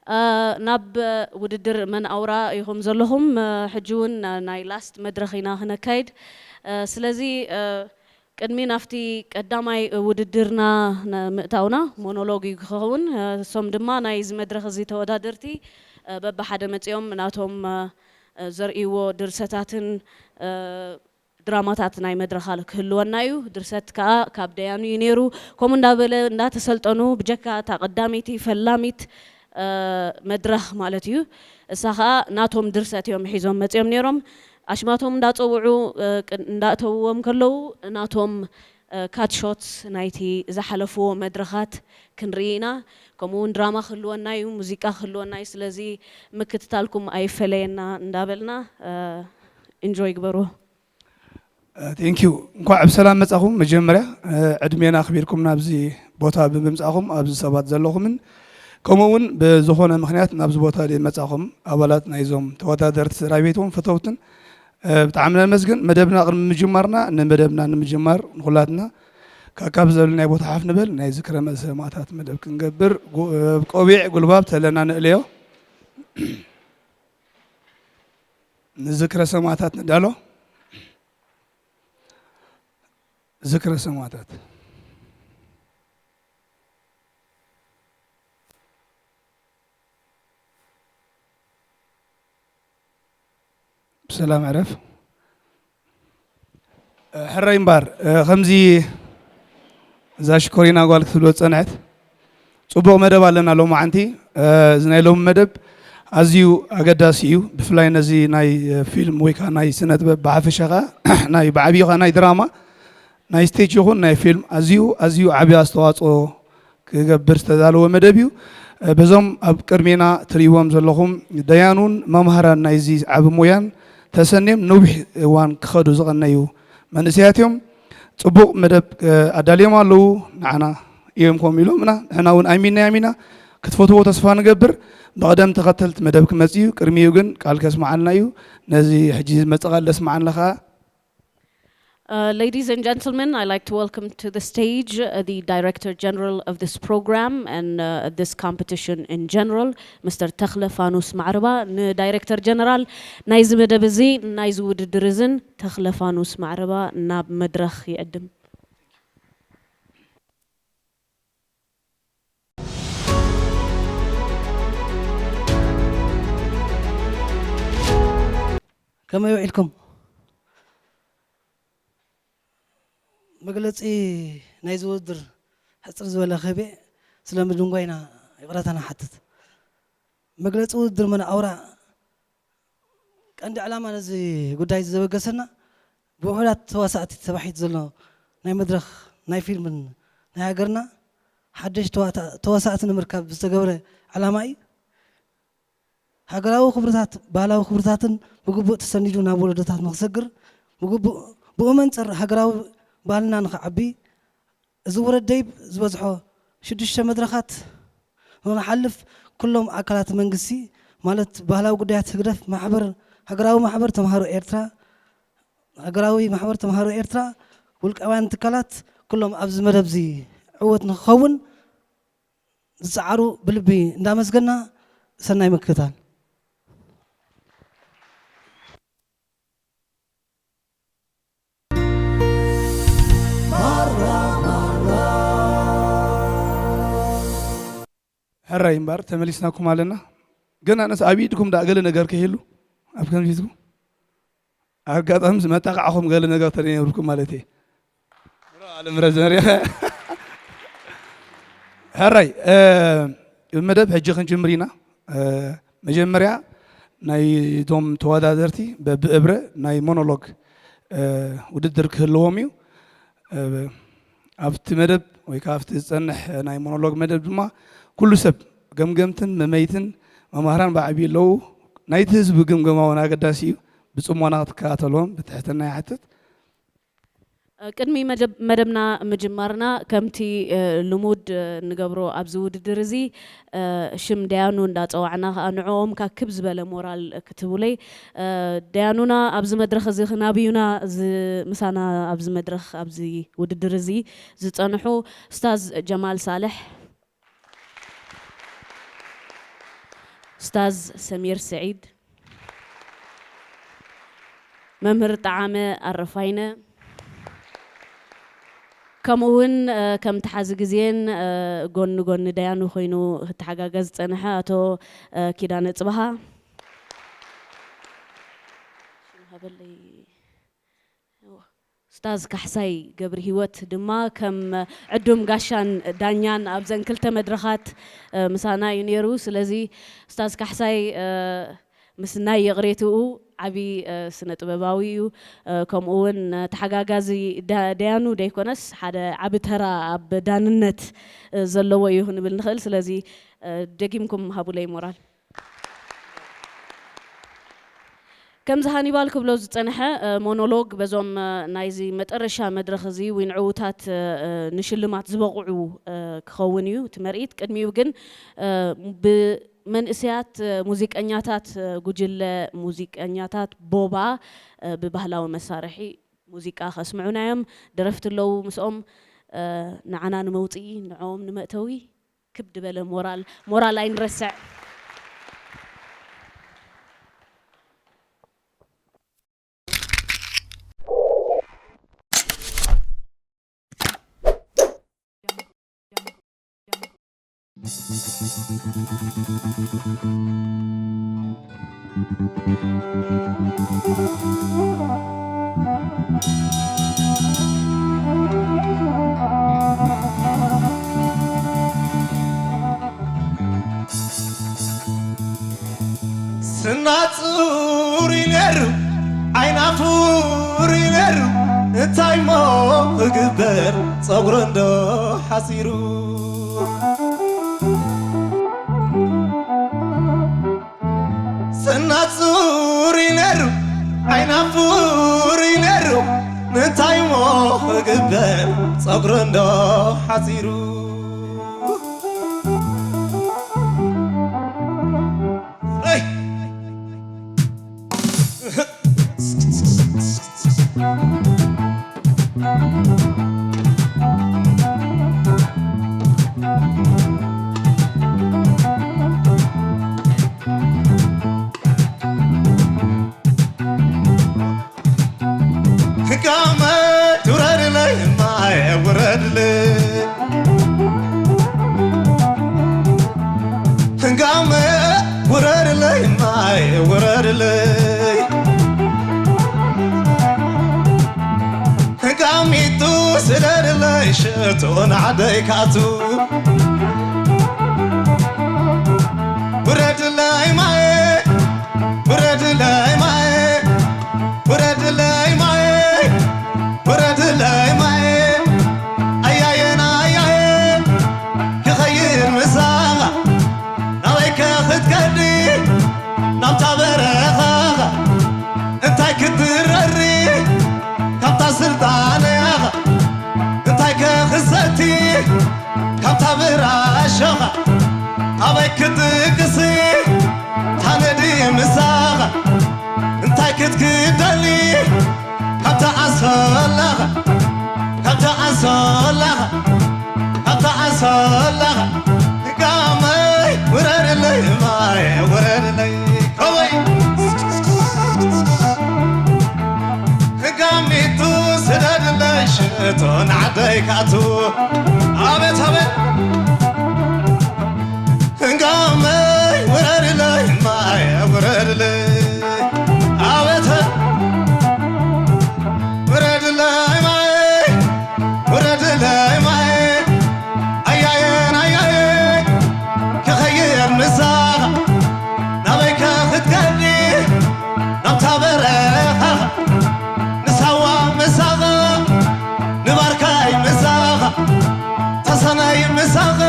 እ፣ ናብ ውድድር መን ኣውራ ኢኹም ዘለኹም? እ፣ ሕጂ እውን ናይ ላስት መድረኽ ኢና ክነካይድ። እ፣ ስለዚ፣ እ፣ ቅድሚ ናብቲ ቀዳማይ ውድድርና ነ-፣ ምእታውና፣ ሞኖሎግ እዩ ክኸውን። እ፣ እሶም ድማ ናይዚ መድረኽ እዚ ተወዳደርቲ፣ እ፣ በብሓደ መጺኦም ናቶም፣ እ፣ እ፣ ዘርእይዎ ድርሰታትን፣ እ፣ ድራማታት ናይ መድረኽ ክህልወና እዩ። ድርሰት ከኣ ካብ ደያኑ እዩ ነይሩ። ከምኡ እንዳበለ እንዳተሰልጠኑ፣ ብጀካ እታ ቀዳመይቲ ፈላሚት፣ እ፣ መድረኽ ማለት እዩ፣ እሳ ከኣ ናቶም ድርሰት እዮም ሒዞም መጺኦም ነይሮም። ኣሽማቶም እንዳጸውዑ፣ እ፣ ቅን-፣ እንዳእተውዎም ከለዉ፣ ናቶም፣ እ፣ ካት ሾት ናይቲ ዝሓለፍዎ መድረኻት ክንርኢ ኢና። ከምኡ እውን ድራማ ክህልወና እዩ፣ ሙዚቃ ክህልወና እዩ። ስለዚ ምክትታልኩም ኣይፈለየና እንዳበልና፣ እ፣ ኢንጆይ ግበርዎ። ቴንክ ዩ። እንኳዕ ብሰላም መጻኹም። መጀመርያ፣ እ፣ ዕድሜና ኣኽቢርኩም ናብዚ ቦታ ብምምጻእኹም፣ ኣብዚ ሰባት ዘለኹምን፣ ከምኡ እውን ብዝኾነ ምኽንያት ናብዚ ቦታ ዘይመጻኹም ኣባላት ናይዞም ተወዳደርቲ፣ ስድራ ቤት እውን ፈተውትን፣ እ፣ ብጣዕሚ ነመስግን። መደብና ቅድሚ ምጅማርና፣ ንመደብና ንምጅማር ንኹላትና ካካብ ዘበለናይ ቦታ ሓፍ ንበል። ናይ ዝክረ ሰማእታት መደብ ክንገብር፣ ጉ-፣ እ፣ ቆቢዕ ጉልባብ ተለና ንእለዮ። ንዝክረ ሰማእታት ንዳሎ። ዝክረ ሰማእታት። ብሰላም ዕረፍ። እ፣ ሕራይ እምበኣር፣ እ፣ ከምዚ እዛ ሽኮሪና ጓል ክትብሎ ዝጸንሐት፣ ጽቡቕ መደብ ኣለና ሎማዓንቲ። እ፣ እዚ ናይ ሎሚ መደብ ኣዝዩ ኣገዳሲ እዩ። ብፍላይ ነዚ ናይ፣ እ፣ ፊልም ወይ ከኣ ናይ ስነ ጥበብ ብሓፈሻ ከኣ ናይ ብዓቢኡ ከኣ ናይ ድራማ፣ ናይ ስቴጅ ይኹን ናይ ፊልም ኣዝዩ፣ ኣዝዩ ዓቢ ኣስተዋጽኦ ክገብር ዝተዳለወ መደብ እዩ። እ፣ በዞም ኣብ ቅድሜና ትርእይዎም ዘለኹም ደያኑን መማህራን ናይዚ ዓቢ ሞያን ተሰንዮም ነዊሕ እዋን ክኸዱ ዝቐነዩ መንእሰያት እዮም። ጽቡቕ መደብ፣ እ፣ ኣዳልዮም ኣለዉ። ንዓና እዮም ከምኡ ኢሎምና፣ ንሕና እውን ኣሚንና ኣሚና ክትፈትዎ ተስፋ ንገብር። ብቕደም ተኸተልቲ መደብ ክመጽእ እዩ። ቅድሚኡ ግን ቃል ከስምዓልና እዩ። ነዚ ሕጂ ዝመጽእ ቃል ዘስምዓልና ኸኣ። Uh, ladies and gentlemen, I'd like to welcome to the stage, uh, the Director General of this program and, uh, this competition in general, Mister ተኽለ ፋኑስ ማዕረባ። ንዳይሬክተር ጀነራል ናይዚ መደብ እዚ፣ ናይዚ ውድድር እዝን ተኽለ ፋኑስ ማዕረባ ናብ መድረኽ ይዕድም። ከመይ ውዒልኩም? መግለጺ ናይዚ ውድድር ሕጽር ዝበለ ክህብ እየ፣ ስለ ምድንጓይና ይቕረታ ንሓትት። መግለጺ ውድድር መን ኣውራ ቀንዲ ዕላማ ነዚ ጉዳይ ዘበገሰና፣ ብውሑዳት ተዋሳእቲ ተባሒቱ ዘሎ ናይ መድረኽ፣ ናይ ፊልምን ናይ ሃገርና ሓደሽ ተዋታ-፣ ተዋሳእቲ ንምርካብ ዝተገብረ ዕላማ እዩ። ሃገራዊ ክብርታት፣ ባህላዊ ክብርታትን ብግቡእ ተሰኒዱ ናብ ወለዶታት ንኽሰግር፣ ብግቡእ፣ ብኡ መንጽር ሃገራዊ ባህልና ንኽዓቢ፣ እዚ ውረድ ደይብ ዝበዝሖ ሽዱሽተ መድረኻት ንኽንሓልፍ፣ ኩሎም ኣካላት መንግስቲ፣ ማለት ባህላዊ ጉዳያት ህግደፍ፣ ማሕበር፣ ሃገራዊ ማሕበር ተምሃሮ ኤርትራ፣ ሃገራዊ ማሕበር ተምሃሮ ኤርትራ፣ ውልቃውያን ትካላት፣ ኩሎም ኣብዚ መደብ እዚ ዕወት ንክኸውን ዝጸዓሩ ብልቢ እንዳመስገና፣ ሰናይ ምክትታል። ሕራይ እምበር ተመሊስናኩም ኣለና። ግን ኣነስ ኣብ ኢድኩም ደኣ ገለ ነገር ከይህሉ ኣብ ከምዚትኩም ኣጋጣሚ ዝመጣቃዕኹም ገለ ነገር ተነይርኩም ማለት እየ። ብሮ ኣለም ረዘን ሪኸ። ሕራይ፣ እ፣ መደብ ሕጂ ክንጅምር ኢና። እ፣ መጀመርያ ናይቶም ተወዳደርቲ በብእብረ ናይ ሞኖሎግ፣ እ፣ ውድድር ክህልዎም እዩ። እ፣ ኣብቲ መደብ ወይ ከኣ ኣብቲ ዝጸንሕ ናይ ሞኖሎግ መደብ ድማ ኩሉ ሰብ፣ ገምገምትን መመይትን መማህራን ብዓብዩ ኣለዉ። ናይቲ ህዝቢ ግምገማ እውን ኣገዳሲ እዩ። ብጽሞና ክትከታተልዎም ብትሕትና ይሓትት። ቅድሚ መደብ-፣ መደብና ምጅማርና፣ ከምቲ፣ እ፣ ልሙድ፣ እ፣ ንገብሮ ኣብዚ ውድድር እዚ፣ እ፣ ሽም ደያኑ እንዳጸዋዕና ከኣ ንዕኦም ካክብ ዝበለ ሞራል ክትህቡለይ። እ፣ ደያኑና ኣብዚ መድረኽ እዚ ክናብዩና ዝ-፣ ምሳና ኣብዚ መድረኽ፣ ኣብዚ ውድድር እዚ ዝጸንሑ ኡስታዝ ጀማል ሳልሕ። ኡስታዝ ሰሚር ስዒድ፣ መምህር ጠዓመ ኣረፋይነ፣ ከምኡ እውን፣ እ፣ ከም ተሓዚ ግዜን፣ እ፣ ጎኒ ጎኒ ደያኑ ኮይኑ ክተሓጋገዝ ዝጸንሐ ኣቶ፣ እ፣ ኪዳነ ጽባሃ። ሽም ሃበለይ። ኡስታዝ ካሕሳይ ገብርሂወት ድማ ከም ዕዱም ጋሻን ዳኛን ኣብዘን ክልተ መድረኻት፣ እ፣ ምሳና እዩ ነይሩ። ስለዚ ኡስታዝ ካሕሳይ፣ እ፣ ምስ ናይ ይቕሬትኡ ዓቢ፣ እ፣ ስነ ጥበባዊ እዩ። እ፣ ከምኡ እውን ተሓጋጋዚ ዳ-፣ ደያኑ ደይኮነስ ሓደ ዓቢ ተራ ኣብ ዳንነት፣ እ፣ ዘለዎ እዩ ክንብል ንኽእል። ስለዚ፣ እ፣ ደጊምኩም ሃቡለይ ሞራል። ከምዚ ሃኒባል ክብሎ ዝጸንሐ፣ እ፣ ሞኖሎግ በዞም፣ እ፣ ናይዚ መጠረሻ መድረኽ እዚ ዊንዕዉታት፣ እ፣ እ፣ ንሽልማት ዝበቕዑ፣ እ፣ ክኸውን እዩ እቲ መርኢት። ቅድሚኡ ግን፣ እ፣ ብመንእሰያት፣ እ፣ ሙዚቀኛታት፣ እ፣ ጉጅለ ሙዚቀኛታት ቦባ፣ እ፣ ብባህላዊ መሳርሒ ሙዚቃ ከስምዑና እዮም። ደረፍቲ ኣለዉ ምስኦም፣ እ፣ ንዓና ንመውጽኢ፣ ንዕኦም ንመእተዊ። ክብ ዝበለ ሞራል፣ ሞራል ኣይንረስዕ። ስና ጽሩይ ነይሩ፣ ዓይና ፍሩይ ነይሩ፣ እንታይ እሞ ክግበር ጸጉሩ እንዶ ሓጺሩ። ስና ጽሩይ ነይሩ፣ ዓይና ፍሩይ ነይሩ፣ እንታይ እሞ ክግበር ጸጉሩ እንዶ ሓጺሩ። ሄይ! ህጋመ ውረድለይ ማየ ውረድለይ። ህጋመ ውረድለይ ማየ ውረድለይ። ህጋሚቱ ስደድለይ ሽቶ ንዓደይ ካቱ። ውረድለይ ማየ፣ ውረድለይ ማየ፣ ውረድለይ ማየ፣ ውረድለይ ማየ። ኣያየን ኣያየን ክኸይድ ምሳኻ፣ ናበይከ ክትከዲ ናብታ በረኻኻ? እንታይ ክትረሪ ካብታ ስልጣነኻ? እንታይከ ክሰቲ ካብታ ብራሸኻ? ኣበይ ክትቅሲ ታነዲ ምሳኻ? እንታይ ክትክደሊ ካብታ ኣንሶላኻ? ካብታ ኣንሶላኻ? ካብታ ኣንሶላኻ? ጋመይ ውረድለይ ማየ ውረድለይ ከወይ ህጋሚቱ ስደድለይ ሽቶ ንዓደይ ካቱ። ኣቤት ኣቤት። ህጋመይ ውረድለይ ማየ ውረድለይ። ኣቤት። ውረድለይ ማየ ውረድለይ ማየ። ኣያየን ኣያየ ክኸይድ ምሳኻ ናበይከ ክትከዲ ናብታ በረኻ ንሳዋ ምሳኻ ንባርካይ ምሳኻ ተሰነይ ምሳኻ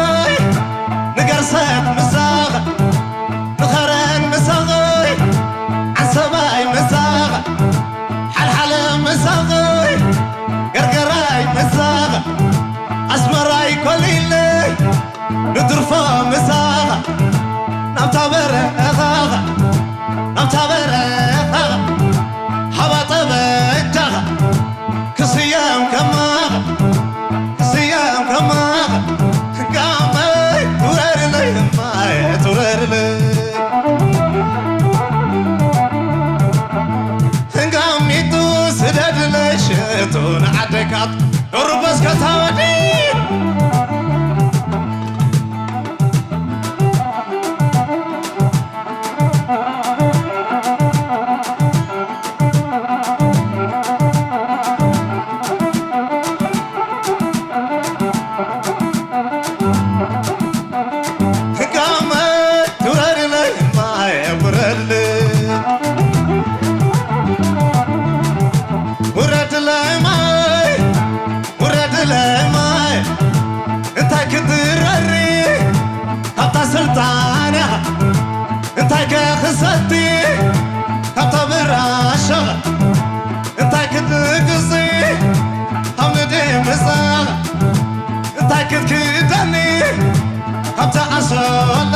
ተዓሰላ፣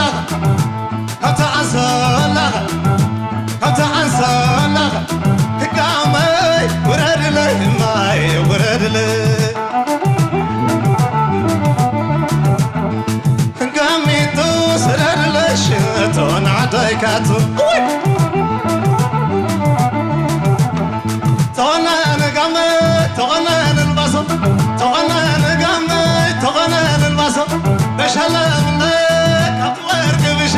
ተዓሰላ፣ ተዓሰላ፣ ህጋመይ ውረድለይ፣ ማይ ውረድለይ። ጋሚቱ ስደድለሽ ቶን ዓዳይካቱ። ተኾነ ንጋመ፣ ተኾነ ንልባሶ፣ ተኾነ ንጋመ፣ ተኾነ ንልባሶ። ተሸለምለ ካብቲ ወርቂ ብሻ፣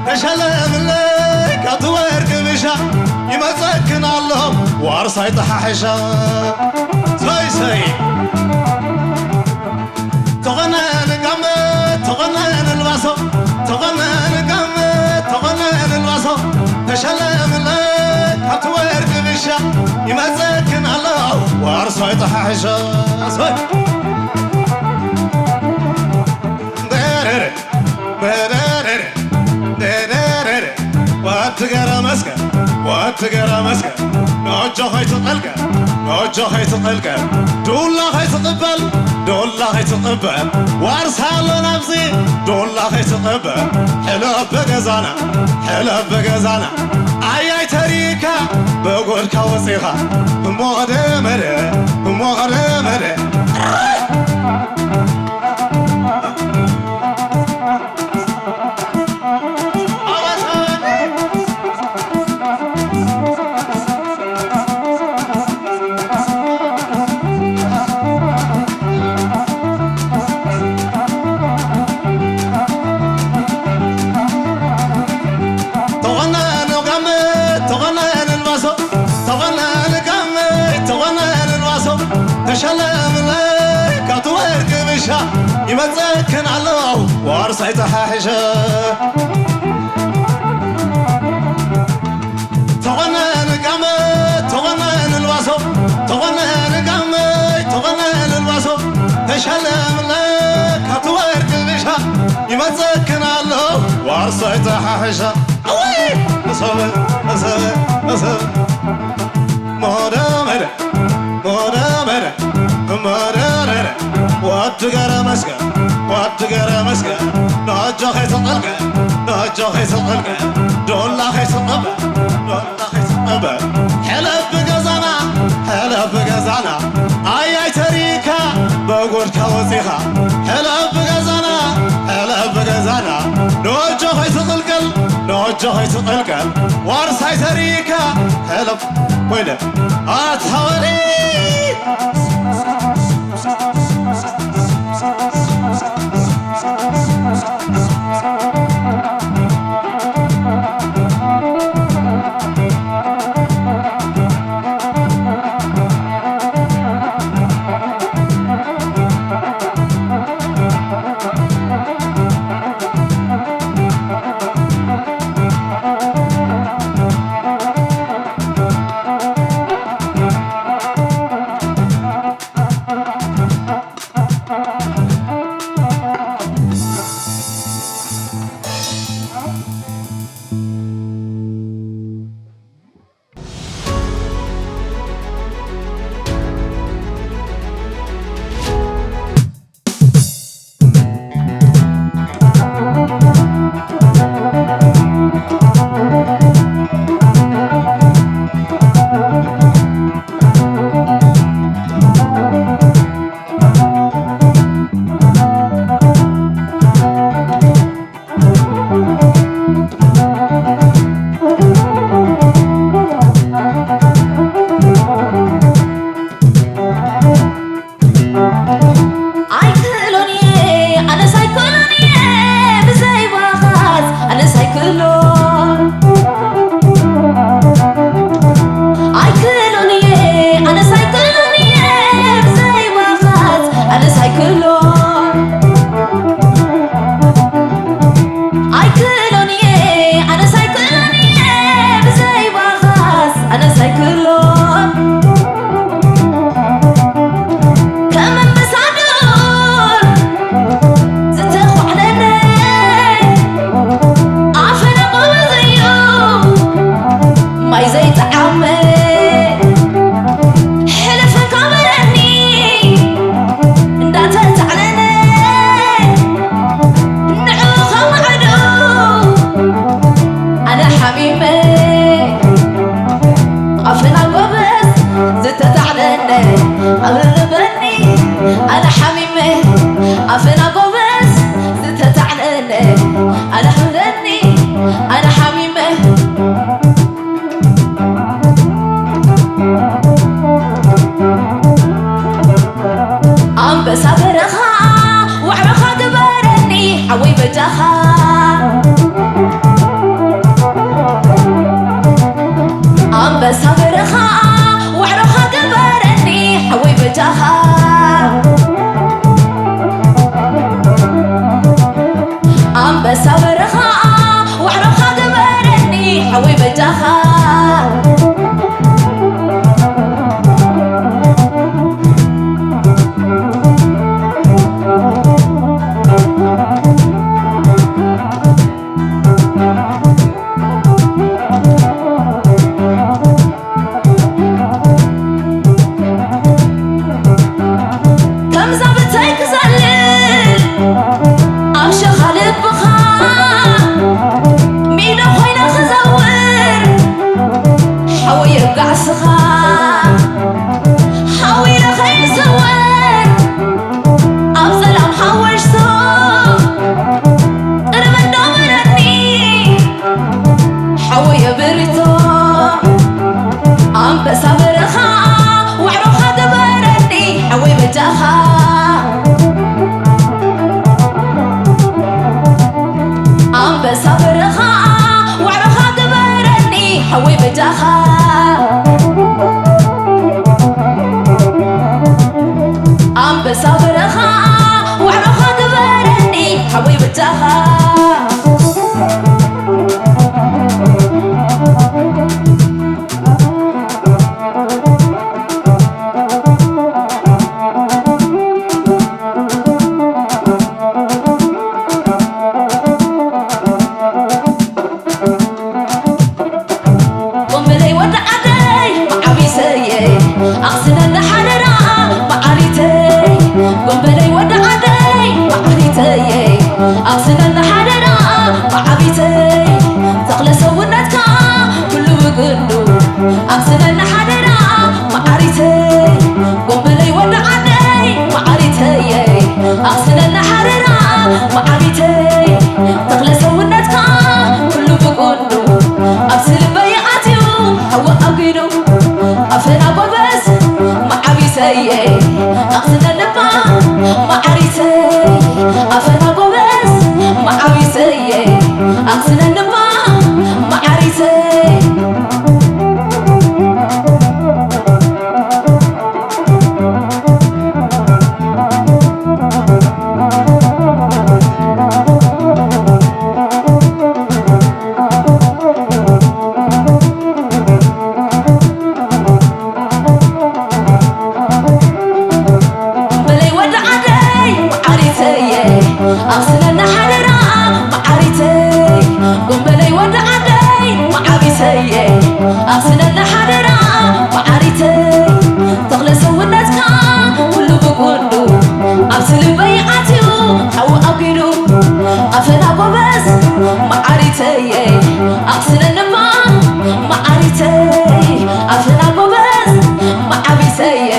ተሸለምለ ካብቲ ወርቂ ብሻ። ይመጸክን ኣሎ ዋርሳይ ተሓሕሻ። ሰይ ሰይ። ተኾነ ንጋመ፣ ተኾነ ንልባሶ፣ ተኾነ ንጋመ፣ ተኾነ ንልባሶ። ተሸለምለ ካብቲ ወርቂ ብሻ። ይመጸክን ኣሎ ዋርሳይ ተሓሕሻ። ሰይ። በረረ፣ በረረ፣ በረረ። ወዲ ገረ መስቀል፣ ወዲ ገረ መስቀል። ኖጆ ኸይትቐልቀል፣ ኖጆ ኸይትቐልቀል። ዱላ ኸይትቕበል፣ ዱላ ኸይትቕበል። ዋርሳ ኣሎ ናብዚ፣ ዱላ ኸይትቕበል። ሕለፍ በገዛና፣ ሕለፍ በገዛና። ኣያይ ተሪካ፣ ብጎድካ ወፂኻ። እሞ ቐደመደ፣ እሞ ቐደመደ። ተኾነ ንጋመ፣ ተኾነ ንልባሶ፣ ተኾነ ንጋመ፣ ተኾነ ንልባሶ። ተሸለምለ ካብቲ ወርቂ ብሻ። ይመጸክን ኣሎ ዋርሳይ ተሓሒሸ። ተኾነ ንጋመ፣ ተኾነ ንልባሶ፣ ተኾነ ንጋመ፣ ተኾነ ንልባሶ። ተሸለምለ ካብቲ ወርቂ ብሻ። ይመጸክን ኣሎ ዋርሳይ ተሓሒሸ። ኣወይ! እሰበ፣ እሰበ፣ እሰበ። ሞደ መደ፣ ሞደ መደ፣ ሞደ መደ። ወዲ ገረ መስቀል፣ ወዲ ገረ መስቀል። ኖጆ ኸይትቐልቀል፣ ኖጆ ኸይትቐልቀል። ዶላ ኸይትቐበል፣ ዶላ ኸይትቐበል። ሕለፍ ብገዛና፣ ሕለፍ ብገዛና። ኣያይ ተሪካ፣ ብጎድካ ወፂኻ። ሕለፍ ብገዛና፣ ሕለፍ ብገዛና። ኖጆ ኸይትቕልቀል፣ ኖጆ ኸይትቕልቀል። ዋርሳይ ተሪካ፣ ሕለፍ ኮይነ ኣታወሪ። ኣነ ሓሚመ ኣንበሳ በረኻ ዋዕሮኻ ግበረኒ ሓወይ በጃኻ። ኣንበሳ በረኻ ዋዕሮኻ ግበረኒ ሓወይ በጃኻ። ኣንበሳ በረኻ ዋዕሮኻ ግበረኒ ሓወይ በጃኻ። ከምዛ ብተይ ክዘልል ኣብ ሸኻ ልብኻ ሚዶ ኮይነ ክዘውር ሓወይ የጋዕስኻ ሓው ኢለ ከይዝወር ኣብ ጸላም ሓወሽቶ ቅርብ እንዳበለኒ ሓወይ የብርቶ ኣንበሳ በረኻ ዋዕሮኻ ግበረኒ ሓወይ በጃኻ። ኣንበሳ በረኻ ዋዕሮኻ ግበረኒ ሓወይ በጃኻ። ኣንበሳ በረኻ ዋዕሮኻ ግበረኒ ሓወይ በጃኻ። ቆምበለይ ወዲ ዓደይ መዓቢሰየ ኣኽስነኒ ሓደራ መዓሪተይ። ቆምበለይ ወዲ ዓደይ መዓሪተየ ኣኽስነኒ ሓደራ መዓቢተይ። ተኽለ ሰውነትካ ኩሉ ብግንዱ ኣኽስነኒ ሓደራ መዓሪተይ። ቆምበለይ ወዲ ዓደይ መዓሪተየ ኣኽስነኒ ሓደራ መዓቢተይ። ተኽለ ሰውነትካ ኩሉ ብጉንዱ ኣብዚ ልበይ ኣትዩ ሓዊ ኣጒዱ ኣፈና ጎበዝ መዓቢሰየ ኣኽስነኒ እባ መዓሪተይ ኣፈና ጎበዝ መዓቢሰየ ኣኽስነኒ እባ መዓሪተይ። በለይ ወዲ ዓደይ መዓሪተየ ኣኽስነኒ ሓደራ መዓሪተይ። ጎንበለይ ወዲ ዓደይ መዓቢሰየ ኣኽስነኒ ሓደራ መዓሪተይ። ተኽለ ሰውነትካ ኩሉ ብጉንዱ ኣብዚ ልበይ ኣትዩ ሓዊ ኣጒዱ ኣፈና ጎበዝ መዓሪተየ ኣኽስነኒ እባ መዓሪተይ ኣፈና ጎበዝ መዓቢሰየ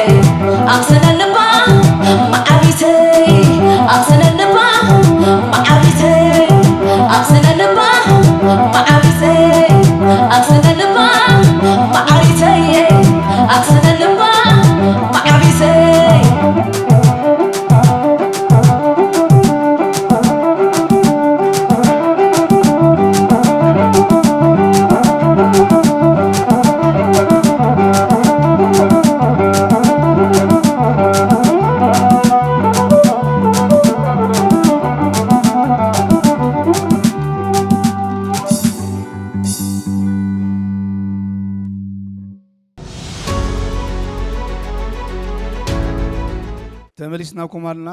ኣኽስነኒ እባ መዓቢተይ ኣኽስነኒ እባ መዓቢተይ ኣኽስነኒ እባ መዓቢተይ ኣኽስነኒ እባ መዓቢተይ ኣኽስነኒ እባ መዓቢተይ። ተመሊስናኩም ኣለና።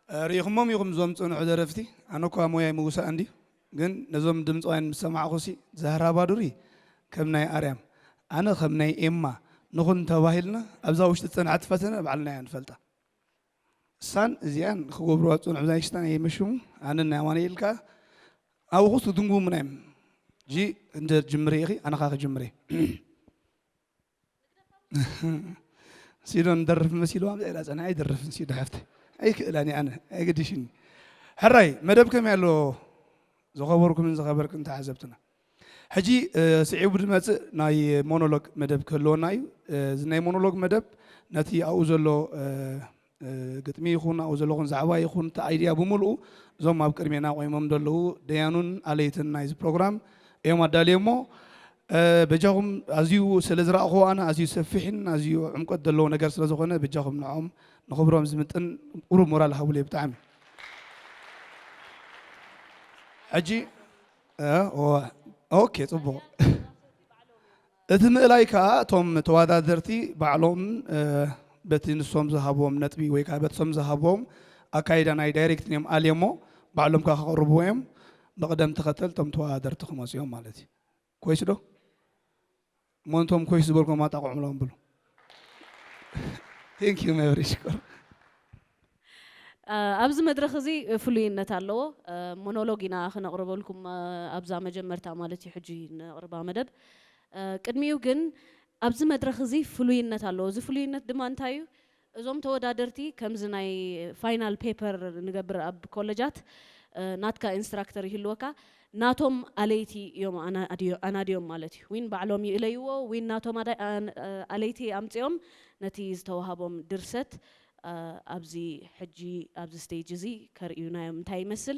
እ፣ ርኢኹሞም ኢኹም እዞም ዝጸንሑ ደረፍቲ። ኣነ እኳ ሞያይ ምውሳእ እንድዩ፣ ግን ነዞም ድምጻውያን ምስ ሰማዕኹሲ፣ ዛህራ ባዱሪ ከም ናይ ኣርያም፣ ኣነ ከም ናይ ኤማ ንኹን ተባሂልና፣ ኣብዛ ውሽጢ ዝጸንሐት ፈተነ ባዕልና ኢና ንፈልጣ። እሳን እዚኣን ክገብርዋ ዝጸንሑ ናይ ሽታን የመሽሙ፣ ኣነ ናይ ኣማኑኤል ከኣ ኣብኹስ ትድንጉሙና እዮም። ጂ እንተ ጅምሬ ኢኺ፣ ኣነ ከኣ ክጅምሬ። ሲዶ ንደርፍ መሲልዋ፣ ኣብዛ ኢላ ጸኒሓ ኣይደርፍን። ሲዶ ሓፍተይ ኣይክእላን እየ ኣነ፣ ኣይገድሽኒ። ሕራይ መደብ ከመይ ኣሎ? ዝኸበርኩምን ዝኸበርክን ተዓዘብትና፣ ሕጂ ስዒቡ ዝመፅእ ናይ ሞኖሎግ መደብ ክህልወና እዩ። እዚ ናይ ሞኖሎግ መደብ ነቲ ኣብኡ ዘሎ ግጥሚ ይኹን ኣብኡ ዘለኹን ዛዕባ ይኹን እቲ ኣይድያ ብምልኡ እዞም ኣብ ቅድሜና ቆይሞም ዘለዉ ደያኑን ኣለይትን ናይዚ ፕሮግራም እዮም ኣዳልዮሞ። በጃኹም ኣዝዩ ስለ ዝረእኹዎ ኣነ ኣዝዩ ሰፊሕን ኣዝዩ ዕምቆት ዘለዎ ነገር ስለ ዝኾነ በጃኹም ንዕኦም ንኽብሮም ዝምጥን ቁሩብ ሞራል ሃቡለይ ብጣዕሚ። ሕጂ ኦኬ፣ ፅቡቕ። እቲ ምእላይ ከዓ እቶም ተወዳደርቲ ባዕሎም በቲ ንሶም ዝሃብዎም ነጥቢ ወይ ከዓ በቲ ሶም ዝሃብዎም ኣካይዳ ናይ ዳይሬክት እዮም ኣልዮሞ ባዕሎም ከዓ ከቕርብዎ እዮም። ብቕደም ተኸተል እቶም ተወዳደርቲ ክመፅኦም ማለት እዩ። ኮይስ ዶ? እሞ እንቶም ኮይስ ዝበልኩም ኣጣቕዑምሎም ብሉ። Thank you መብሪ ሽኮር። ኣብዚ መድረኽ እዚ ፍሉይነት ኣለዎ። ሞኖሎግ ኢና ክነቕርበልኩም ኣብዛ መጀመርታ ማለት እዩ ሕጂ ነቕርባ መደብ። ቅድሚኡ ግን ኣብዚ መድረኽ እዚ ፍሉይነት ኣለዎ። እዚ ፍሉይነት ድማ እንታይ እዩ? እዞም ተወዳደርቲ ከምዚ ናይ ፋይናል ፔፐር ንገብር ኣብ ኮለጃት ናትካ ኢንስትራክተር ይህልወካ ናቶም ኣለይቲ እዮም ኣናድዮም ማለት እዩ። ዊን ባዕሎም ይእለይዎ ዊን ናቶም ኣለይቲ ኣምፅኦም ነቲ ዝተዋሃቦም ድርሰት ኣብዚ ሕጂ ኣብዚ ስቴጅ እዚ ከርእዩና እዮም እንታይ ይመስል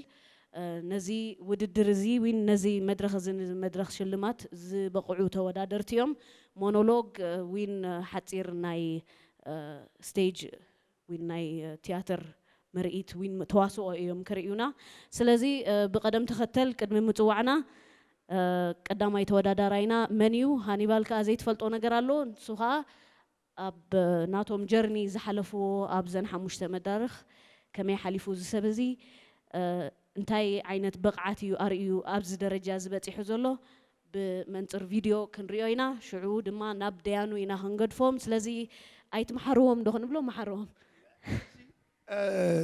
ነዚ ውድድር እዚ ዊን ነዚ መድረኽ እዚ መድረኽ ሽልማት ዝበቕዑ ተወዳደርቲ እዮም። ሞኖሎግ ዊን ሓፂር ናይ ስቴጅ ዊን ናይ ቲያትር ምርኢት ዊን ተዋስኦ እዮም ክርእዩና። ስለዚ ብቐደም ተኸተል ቅድሚ ምፅዋዕና ቀዳማይ ተወዳዳራይና መን እዩ? ሃኒባል ከዓ ዘይትፈልጦ ነገር ኣሎ። ንሱ ከዓ ኣብ ናቶም ጀርኒ ዝሓለፍዎ ኣብዘን ሓሙሽተ መዳርኽ ከመይ ሓሊፉ እዚ ሰብ እዚ እንታይ ዓይነት ብቕዓት እዩ ኣርእዩ ኣብዚ ደረጃ እዚ በፂሑ ዘሎ ብመንፅር ቪድዮ ክንሪኦ ኢና። ሽዑ ድማ ናብ ደያኑ ኢና ክንገድፎም። ስለዚ ኣይትምሓርዎም ዶ ክንብሎ? ምሓርዎም።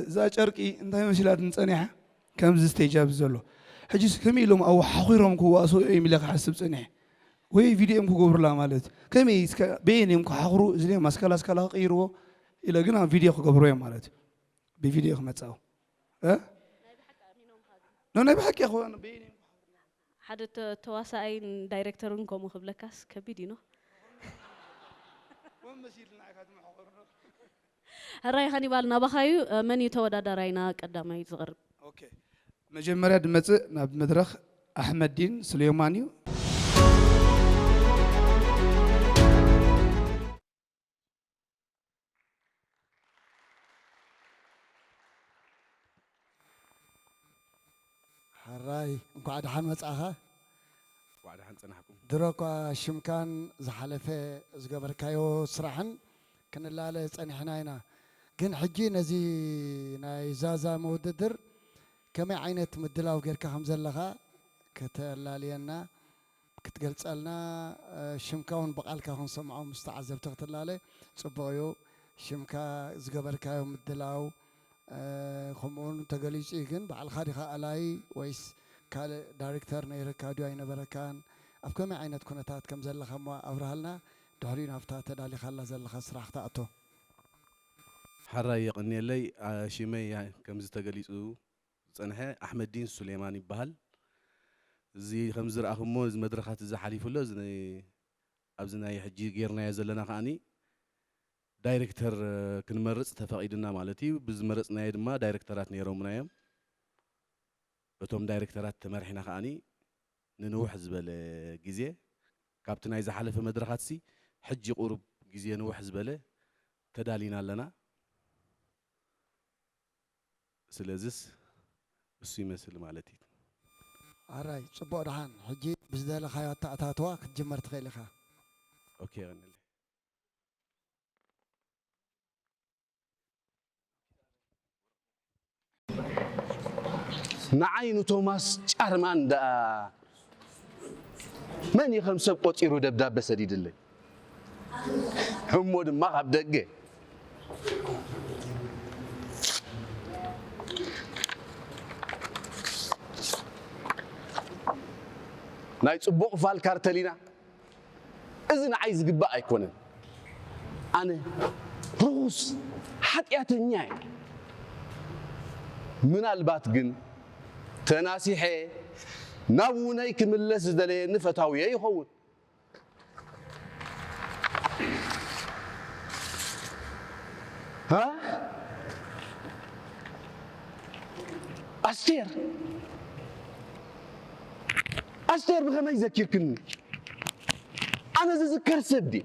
እዛ ጨርቂ እንታይ መሲላትኒ ጸኒሓ? ከምዚ ስቴጅ ኣብዚ ዘሎ ሕጂስ ከመይ ኢሎም ኣብኡ ሓኺሮም ክዋስኡ እዮም ኢለ ክሓስብ ጸኒሐ። ወይ ቪድዮ እዮም ክገብሩላ ማለት እዩ። ከመይ እስከ በየን እዮም ክሓኽሩ? እዚ ድዮም ኣስካላ ኣስካላ ክቕይርዎ ኢለ ግን ኣብ ቪድዮ ክገብሩ እዮም ማለት እዩ። ብቪድዮ ክመጻኡ እ ኖ ናይ ብሓቂ ክኾን በየን እዮም ክሓኽሩ? ሓደ ተ- ተዋሳኣይን ዳይሬክተርን ከምኡ ክብለካስ ከቢድ እዩ ኖ። ወን መሲልና ኢኻ ትምሕቑርኖ። ሕራይ ሃኒባል ናባኻዩ መን እዩ ተወዳዳራይና ቀዳማይ ዝቐርብ? ኦኬ፣ መጀመርያ ድመጽእ ናብ መድረኽ ኣሕመዲን ስሌማን እዩ። ሕራይ እንኳዕ ደሓን መጻእኻ። እንኳዕ ደሓን ጸናሕኩም። ድሮ እኳ ሽምካን ዝሓለፈ ዝገበርካዮ ስራሕን ክንላለ ጸኒሕና ኢና። ግን ሕጂ ነዚ ናይ ዛዛ መውድድር ከመይ ዓይነት ምድላው ጌርካ ከም ዘለኻ ከተላልየና ክትገልጸልና ሽምካ እውን ብቓልካ ክንሰምዖ ምስ ተዓዘብቲ ክትላለ ጽቡቕ እዩ። ሽምካ ዝገበርካዮ ምድላው ከምኡ እውን ተገሊጹ እዩ ግን ባዕልኻ ዲኻ ኣላይ ወይስ ካልእ ዳይሬክተር ነይርካ ድዩ ኣይነበረካን ኣብ ከመይ ዓይነት ኩነታት ከም ዘለኻ እሞ ኣብርሃልና ድሕሪኡ ናብታ ተዳሊኻላ ዘለኻ ስራሕ ክትኣቶ ሓራይ የቐንየለይ ሽመይ ከምዚ ተገሊጹ ዝጸንሐ ኣሕመዲን ሱሌማን ይበሃል። እዚ ከም ዝረኣኹሞ እዚ መድረኻት እዚ ሓሊፉ ኣሎ። ኣብዚ ናይ ሕጂ ጌርናዮ ዘለና ከዓኒ ዳይሬክተር ክንመርጽ ተፈቒዱና ማለት እዩ። ብዝመረጽናዮ ድማ ዳይሬክተራት ነይሮምና እዮም። በቶም ዳይሬክተራት ተመሪሕና ከዓኒ ንንውሕ ዝበለ ግዜ ካብቲ ናይ ዝሓለፈ መድረኻትሲ ሕጂ ቁሩብ ግዜ ንውሕ ዝበለ ተዳሊና ኣለና። ስለዝስ እሱ ይመስል ማለት እዩ። ኣራይ ጽቡቕ ደሓን ሕጂ ብዝደለኻዮ ኣተኣታትዋ ክትጅመር ትኽእል ኢኻ። ኦኬ ይቐንል። ንዓይ ንቶማስ ጫርማን ደኣ መን እዩ ከም ሰብ ቆጺሩ ደብዳበ ሰዲድለይ? እሞ ድማ ካብ ደገ ናይ ጽቡቕ ፋል ካርተሊና እዚ ንዓይ ዝግባእ ኣይኮነን። ኣነ ርኹስ ሓጢኣተኛ እየ። ምናልባት ግን ተናሲሐ ናብ ውነይ ክምለስ ዝደለየኒ ፈታውየ ይኸውን። ሃ? ኣስቴር፣ ኣስቴር ብኸመይ ዘኪርክኒ? ኣነ ዝዝከር ሰብ ድየ?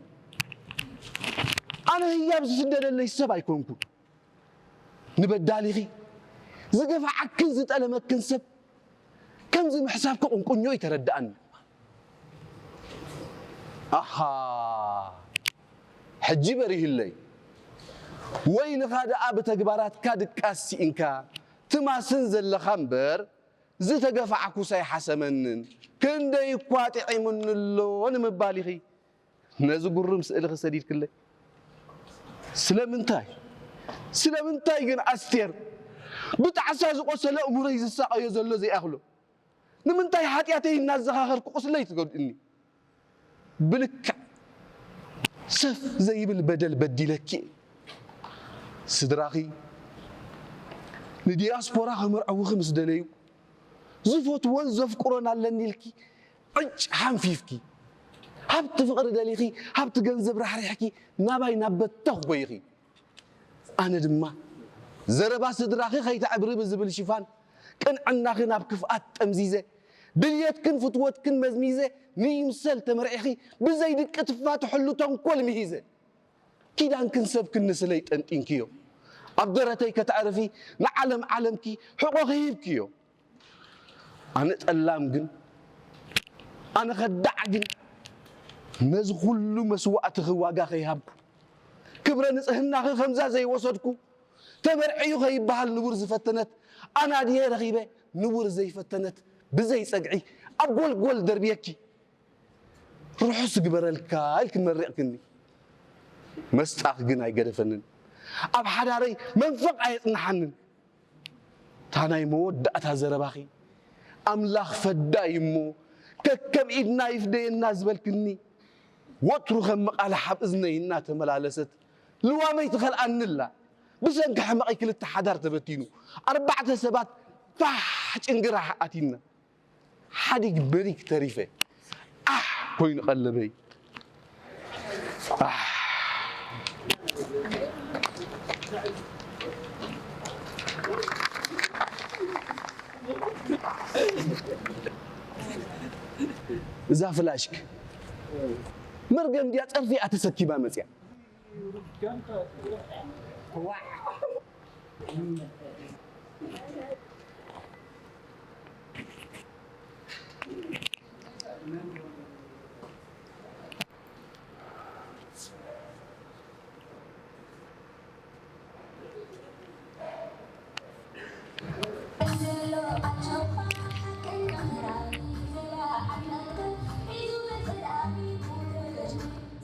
ኣነ ህያብ ዝስደደለይ ሰብ ኣይኮንኩን። ንበዳሊኺ ዝገፍዓክን ዝጠለመክን ሰብ ከምዚ ምሕሳብኪ ቁንቁኞ ይተረድኣኒ። ኣሃ፣ ሕጂ በሪህለይ። ወይልኻ ደኣ ብተግባራትካ ድቃስ ስኢንካ ትማስን ዘለኻ እምበር፣ ዝተገፋዕኩስ ኣይሓሰመንን። ክንደይ እኳ ጥዒሙኒ ኣሎ ንምባል ኢኺ ነዚ ጉርም ስእልኺ ሰዲድክለይ። ስለምንታይ? ስለምንታይ ግን ኣስቴር፣ ብጣዕሳ ዝቖሰለ እምሮይ ዝሳቐዮ ዘሎ ዘይኣኽሎ? ንምንታይ ሓጢኣተይ እናዘኻኸርኩ ቁስለይ ትጎድእኒ? ብልክዕ ሰፍ ዘይብል በደል በዲለኪ እየ። ስድራኺ ንዲያስፖራ ከመርዕዉኺ ምስ ደለዩ፣ ዝፈትዎን ዘፍቅሮን ኣለኒ ኢልኪ ዕጭ ሓንፊፍኪ፣ ሃብቲ ፍቕሪ ደሊኺ፣ ሃብቲ ገንዘብ ራሕሪሕኪ፣ ናባይ ናብ በተኽ ጎይኺ። ኣነ ድማ ዘረባ ስድራኺ ከይተዕብሪ ብዝብል ሽፋን፣ ቅንዕናኺ ናብ ክፍኣት ጠምዚዘ፣ ድልየትክን ፍትወትክን መዝሚዘ፣ ንይምሰል ተመርዒኺ፣ ብዘይ ድቂ ትፋትሕሉ ተንኮል ምሂዘ። ኪዳንክን ሰብክን ንስለይ ጠንጢንክዮ። ኣብ ደረተይ ከተዕርፊ ንዓለም ዓለምኪ ሕቖኺ ሂብክዮ። ኣነ ጠላም ግን፣ ኣነ ከዳዕ ግን፣ ነዚ ኩሉ መስዋእትኺ ዋጋ ከይሃብኩ፣ ክብረ ንጽህናኺ ከምዛ ዘይወሰድኩ፣ ተመርዕዩ ከይበሃል ንቡር ዝፈተነት ኣናድየ ረኺበ፣ ንቡር ዘይፈተነት ብዘይ ጸግዒ ኣብ ጎልጎል ደርብየኪ። ርሑስ ግበረልካ ኢልኪ መሪቕክኒ። መስጣኽ ግን ኣይገደፈንን። ኣብ ሓዳረይ መንፈቕ ኣየጽንሓንን። እታ ናይ መወዳእታ ዘረባኺ፣ ኣምላኽ ፈዳይ እሞ ከከም ኢድና ይፍደየና ዝበልክኒ፣ ወትሩ ከም መቓልሕ ኣብ እዝነይ እናተመላለሰት ልዋመይ ትኸልኣኒ ኣላ። ብሰንኪ ሕመቐይ ክልተ ሓዳር ተበቲኑ፣ ኣርባዕተ ሰባት ፋሕ ጭንግራሕ ኣቲና። ሓዲግ በሪግ ተሪፈ። ኣሕ ኮይኑ ቀለበይ። ኣሕ። እዛ ፍላሽክ መርገም ድያ ጸርፊ እያ ተሰኪማ መጽያ።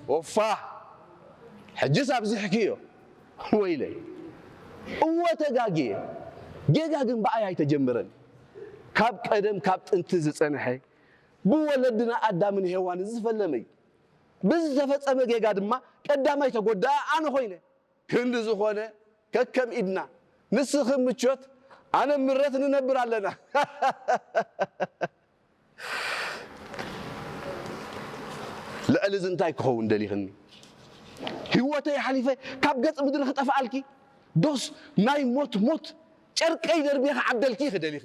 ኦፋ! ሕጅስ ኣብዚሕክዮ። ወይለይ። እወ ተጋግየ። ጌጋ ግን ብኣይ ኣይተጀመረን። ካብ ቀደም ካብ ጥንቲ ዝጸንሐ ብወለድና ኣዳምን ሄዋንን ዝፈለመ እዩ። ብዝተፈጸመ ጌጋ ድማ ቀዳማይ ተጎዳኣ ኣነ ኮይነ። ክንዲ ዝኾነ ከከም ኢድና ንስኺ ምቾት ኣነ ምረት ንነብር ኣለና። ልዕሊ እዚ እንታይ ክኸውን ደሊኽኒ? ህይወተይ ሓሊፈ ካብ ገጽ ምድሪ ክጠፍኣልኪ? ዶስ ናይ ሞት ሞት ጨርቀይ ደርብየ ክዓብደልኪ ክደሊኺ?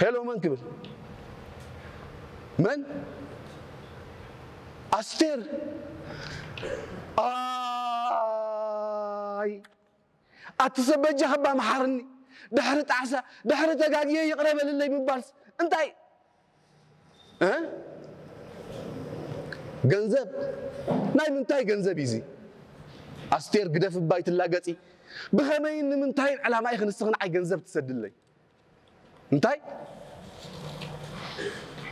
ሄሎ መን ክብል? መን? ኣስቴር። ኣይ ኣቲ ሰብ በጃኻ እባ መሓርኒ። ድሕሪ ጣዕሳ፣ ድሕሪ ተጋግየ ይቕረ በልለይ ምባልስ እንታይ? እ? ገንዘብ? ናይ ምንታይ ገንዘብ እዩ እዚ? ኣስቴር ግደፍ እባ ኣይትላገጺ። ብኸመይን ንምንታይን ዕላማ ኢኺ ንስኺ ንዓይ ገንዘብ ትሰድለይ? እንታይ?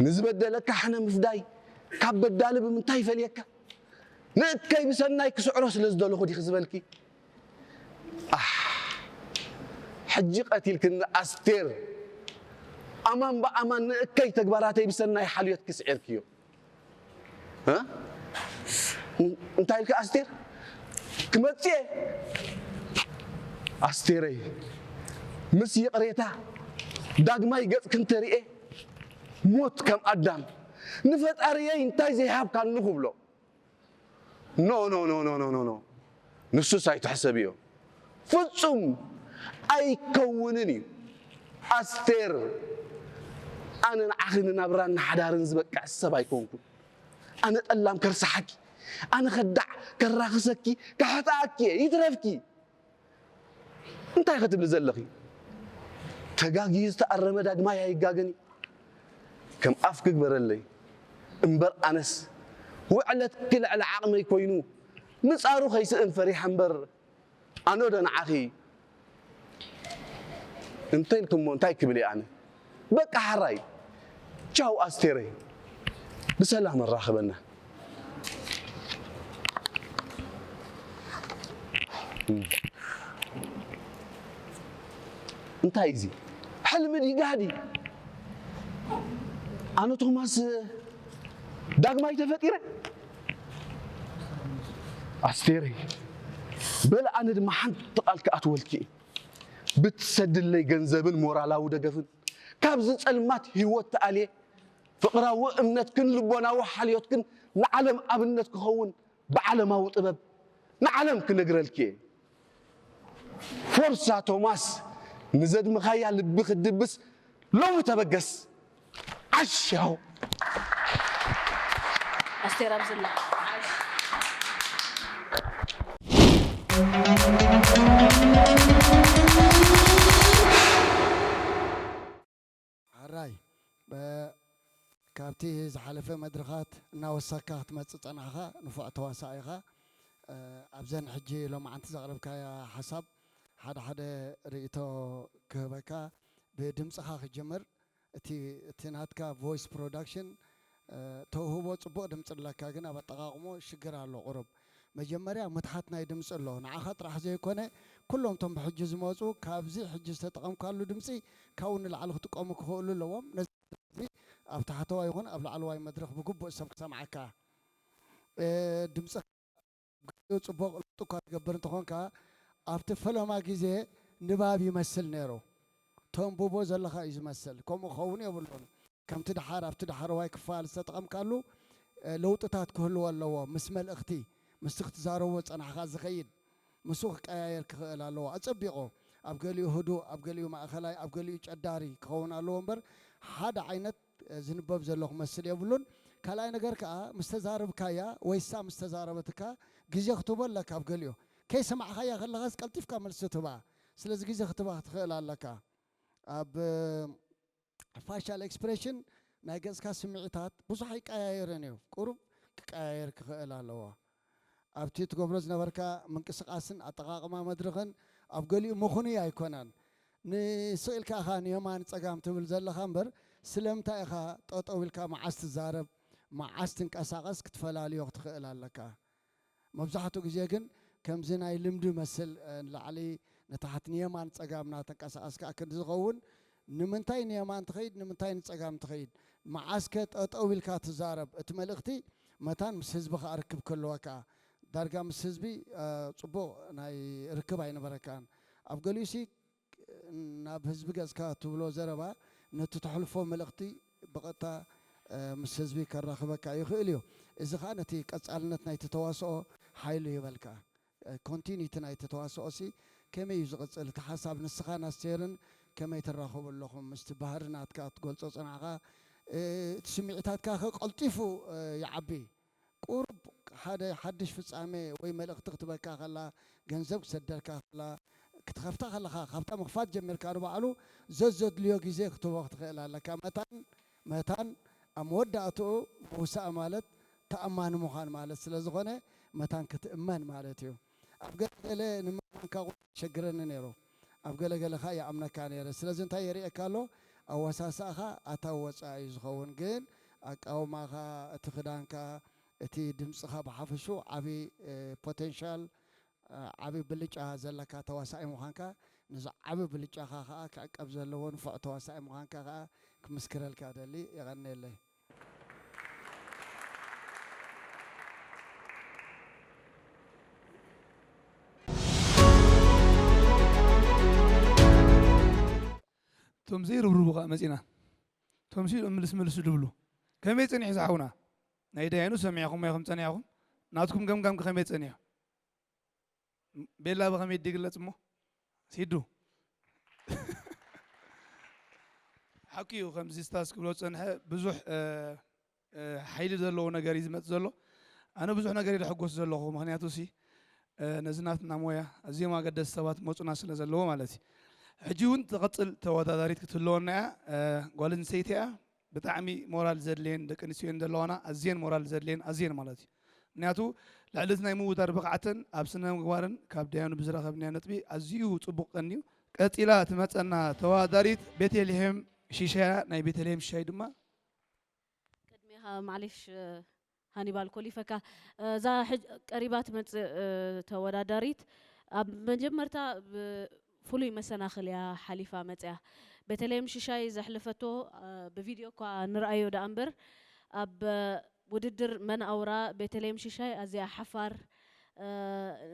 ንዝበደለካ ሕነ ምፍዳይ ካብ በዳሊ ብምንታይ ይፈልየካ? ንእከይ ብሰናይ ክስዕሮ ስለ ዝደለኹ ዲኺ ዝበልኪ? ኣሕ፣ ሕጂ ቀቲልክኒ ኣስቴር። ኣማን ብኣማን ንእከይ ተግባራተይ ብሰናይ ሓልዮትኪ ስዒርክዮ። እ? እንታይ ኢልካ ኣስቴር? ክመጽእ እየ ኣስቴረይ፣ ምስ ይቕሬታ ዳግማይ ገጽ ክንተርኤ፣ ሞት ከም ኣዳም ንፈጣሪየይ እንታይ ዘይሃብካኒ ክብሎ። ኖ ኖ ኖ ኖ ኖ ኖ ኖ ንሱስ ኣይትሕሰብዮ፣ ፍጹም ኣይከውንን እዩ። ኣስቴር፣ ኣነ ንዓኺ ንናብራን ንሓዳርን ዝበቅዕ ሰብ ኣይኮንኩን። ኣነ ጠላም ከርሳሓኪ፣ ኣነ ከዳዕ ከራኽሰኪ፣ ከሕጥኣኪ እየ። ይትረፍኪ። እንታይ ክትብሊ ዘለኺ? ተጋግዩ ዝተኣረመ ዳግማይ ኣይጋገን እዩ። ከም ኣፍ ክግበረለይ እምበር፣ ኣነስ ውዕለትኪ ልዕሊ ዓቕመይ ኮይኑ ምጻሩ ከይስእን ፈሪሐ እምበር፣ ኣነ ዶ ንዓኺ እንተ ኢልክሞ እንታይ ክብል እየ ኣነ? በቃ ሓራይ። ቻው ኣስቴረይ፣ ብሰላም ኣራኽበና። እንታይ እዚ? ሕልሚ ድዩ ጋህዲ? ኣነ ቶማስ ዳግማይ ተፈጢረ? ኣስቴረይ፣ በል ኣነ ድማ ሓንቲ ቃል ክኣትወልኪ እየ። ብትሰድለይ ገንዘብን ሞራላዊ ደገፍን ካብዚ ጸልማት ህይወት ተኣልየ፣ ፍቕራዊ እምነትክን ልቦናዊ ሓልዮትክን ንዓለም ኣብነት ክኸውን ብዓለማዊ ጥበብ ንዓለም ክነግረልኪ እየ። ፎርሳ ቶማስ፣ ንዘድምኻያ ልቢ ክትድብስ ሎሚ ተበገስ። ዓሽ ያው ኣስቴር ኣብዝላ። ሓራይ፣ እ፣ ካብቲ ዝሓለፈ መድረኻት እናወሰኽካ ክትመጽእ ጸናሕኻ፣ ንፉዕ ተዋሳኢ ኢኻ። እ፣ ኣብዘን ሕጂ ሎማዓንቲ ዘቕረብካያ ሓሳብ ሓደ ሓደ ርእይቶ ክህበካ፣ ብድምጽኻ ክጅምር። እቲ እቲ ናትካ ቮይስ ፕሮዳክሽን፣ እ፣ ተውህቦ ጽቡቕ ድምጺ ኣለካ፣ ግን ኣብ ኣጠቓቕሞ ሽግር ኣሎ። ቁሩብ መጀመርያ ምትሓት ናይ ድምጺ ኣሎ። ንዓኻ ጥራሕ ዘይኮነ፣ ኩሎም እቶም ብሕጂ ዝመጹ ካብዚ ሕጂ ዝተጠቐምካሉ ድምጺ ካብኡ ንላዕሊ ክጥቀሙ ክኽእሉ ኣለዎም። ነዚ ኣብ ታሕተዋይ ይኹን ኣብ ላዕለዋይ መድረኽ ብግቡእ ሰብ ክሰምዓካ፣ እ፣ ድምጺ ጽቡቕ ለውጢ እኳ ትገብር እንተኾንካ፣ ኣብቲ ፈለማ ግዜ ንባብ ይመስል ነይሩ። ተንብቦ ዘለኻ እዩ ዝመስል። ከምኡ ክኸውን የብሉን። ከምቲ ደሓር ኣብቲ ዳሕረዋይ ክፋል ዝተጠቐምካሉ፣ እ፣ ለውጥታት ክህልዎ ኣለዎ። ምስ መልእኽቲ፣ ምስቲ ክትዛረቦ ዝጸናሕካ ዝኸይድ፣ ምስኡ ክቀያየር ክኽእል ኣለዎ። ኣጸቢቑ፣ ኣብ ገሊኡ ህዱእ፣ ኣብ ገሊኡ ማእኸላይ፣ ኣብ ገሊኡ ጨዳሪ ክኸውን ኣለዎ እምበር፣ ሓደ ዓይነት፣ እ፣ ዝንበብ ዘሎ ክመስል የብሉን። ካልኣይ ነገር ከኣ፣ ምስ ተዛረብካያ ወይ እሳ ምስ ተዛረበትካ፣ ግዜ ክትህቦ ኣለካ። ኣብ ገሊኡ ከይሰማዕኻያ ከለኻስ ቀልጢፍካ መልሲ ትህባ። ስለዚ ግዜ ክትህባ ክትኽእል ኣለካ። ኣብ ፋሻል ኤክስፕሬሽን ናይ ገጽካ ስምዒታት ብዙሕ ኣይቀያየርን እዩ። ቁሩብ ክቀያየር ክኽእል ኣለዎ። ኣብቲ ትገብሮ ዝነበርካ ምንቅስቓስን ኣጠቓቕማ መድረኽን ኣብ ገሊኡ ምኽኑይ ኣይኮነን። ንስቕ ኢልካ ኢኻ ንየማን ጸጋም ትብል ዘለኻ እምበር ስለምንታይ ኢኻ ጠጠው ኢልካ መዓስ ትዛረብ መዓስ ትንቀሳቐስ ክትፈላልዮ ክትኽእል ኣለካ። መብዛሕትኡ ግዜ ግን ከምዚ ናይ ልምዲ መስል ንላዕሊ ንታሕቲ ንየማን ጸጋም እናተንቀሳቐስካ ክንዲ ዝኸውን ንምንታይ ንየማን ትኸይድ ንምንታይ ንጸጋም ትኸይድ መዓስከ ጠጠው ኢልካ ትዛረብ እቲ መልእኽቲ መታን ምስ ህዝቢ ከኣ ርክብ ክህልወካ ዳርጋ ምስ ህዝቢ ጽቡቕ ናይ ርክብ ኣይነበረካን ኣብ ገሊኡሲ ናብ ህዝቢ ገጽካ ትብሎ ዘረባ ነቲ ተሕልፎ መልእኽቲ ብቐጥታ ምስ ህዝቢ ከራኽበካ ይኽእል እዩ። እዚ ኸኣ ነቲ ቀጻልነት ናይቲ ተዋስኦ ሓይሊ ይህበልካ። ኮንቲኒቲ ናይቲ ተዋስኦሲ ከመይ እዩ ዝቕጽል? እቲ ሓሳብ ንስኻን ኣስቴርን ከመይ ትራኸቡ ኣለኹም? ምስቲ ባህሪ ናትካ ትገልጾ ጸናሕካ እቲ ስምዒታትካ ኸ ቀልጢፉ ይዓቢ። ቁሩብ ሓደ ሓድሽ ፍጻሜ ወይ መልእኽቲ ክትበካ ከላ፣ ገንዘብ ክትሰደልካ ከላ፣ ክትኸፍታ ከለኻ ካብታ ምኽፋት ጀሚርካ ንባዕሉ ዘዘድልዮ ግዜ ክትህቦ ክትኽእል ኣለካ። መታን መታን ኣብ መወዳእትኡ ምውሳእ ማለት ተኣማኒ ምዃን ማለት ስለ ዝኾነ መታን ክትእመን ማለት እዩ። ኣብ ገለ ገለ ንምእማንካ ቁሩብ የሸግረኒ ነይሩ። ኣብ ገለ ገለ ከኣ ይኣምነካ ነይረ። ስለዚ እንታይ የርእየካ ኣሎ? ኣወሳስኣኻ ኣታዊ ወጻኢ እዩ ዝኸውን። ግን ኣቃውማኻ፣ እቲ ክዳንካ፣ እቲ ድምጽኻ ብሓፈሽኡ ዓቢ ፖቴንሻል ዓቢ ብልጫ ዘለካ ተዋሳኢ ምዃንካ ነዚ ዓቢ ብልጫኻ ከኣ ክዕቀብ ዘለዎ ንፉዕ ተዋሳኢ ምዃንካ ከኣ ክምስክረልካ እደሊ። የቐንየለይ። እቶም ዘይርብርቡ ከዓ መፂና እቶም ሲሉ ምልስ ምልስ ድብሉ ከመይ ፀኒሑ ዝሓውና ናይ ደያኑ ሰሚዕኹም ኢኹም ፀኒዕኹም ናትኩም ገምጋም ከመይ ፀኒሑ ቤላ ብኸመይ ድግለፅ እሞ ሲዱ ሓቂ እዩ ከምዚ ስታስ ክብሎ ዝፀንሐ ብዙሕ ሓይሊ ዘለዎ ነገር እዩ ዝመፅ ዘሎ ኣነ ብዙሕ ነገር ይደሕጎስ ዘለኹ ምክንያቱ ሲ ነዚ ናትና ሞያ ኣዝዮም ኣገደስ ሰባት መፁና ስለ ዘለዎ ማለት እዩ ሕጂ እውን ትቐፅል ተወዳዳሪት ክትህልወና እያ ጓል ኣንስተይቲ እያ ብጣዕሚ ሞራል ዘድልየን ደቂ ኣንስትዮ ዘለዋና ኣዝየን ሞራል ዘድልየን ኣዝየን ማለት እዩ ምክንያቱ ልዕሊ እቲ ናይ ምውዳር ብቕዓተን ኣብ ስነ ምግባርን ካብ ደያኑ ብዝረኸብናዮ ነጥቢ ኣዝዩ ፅቡቕ ቀንዩ ቀፂላ ትመፀና ተወዳዳሪት ቤተልሄም ሽሻያ ናይ ቤተልሄም ሽሻይ ድማ ቅድሜኻ ማዕሌሽ ሃኒባል ኮሊፈካ እዛ ቀሪባ ትመፅእ ተወዳዳሪት ኣብ መጀመርታ ፍሉይ መሰናኽል እያ ሓሊፋ መፅያ ቤተልሔም ሽሻይ ዘሕለፈቶ ብቪድዮ እኳ ንርኣዮ ደኣ እምበር ኣብ ውድድር መን ኣውራ ቤተልሔም ሽሻይ ኣዝያ ሓፋር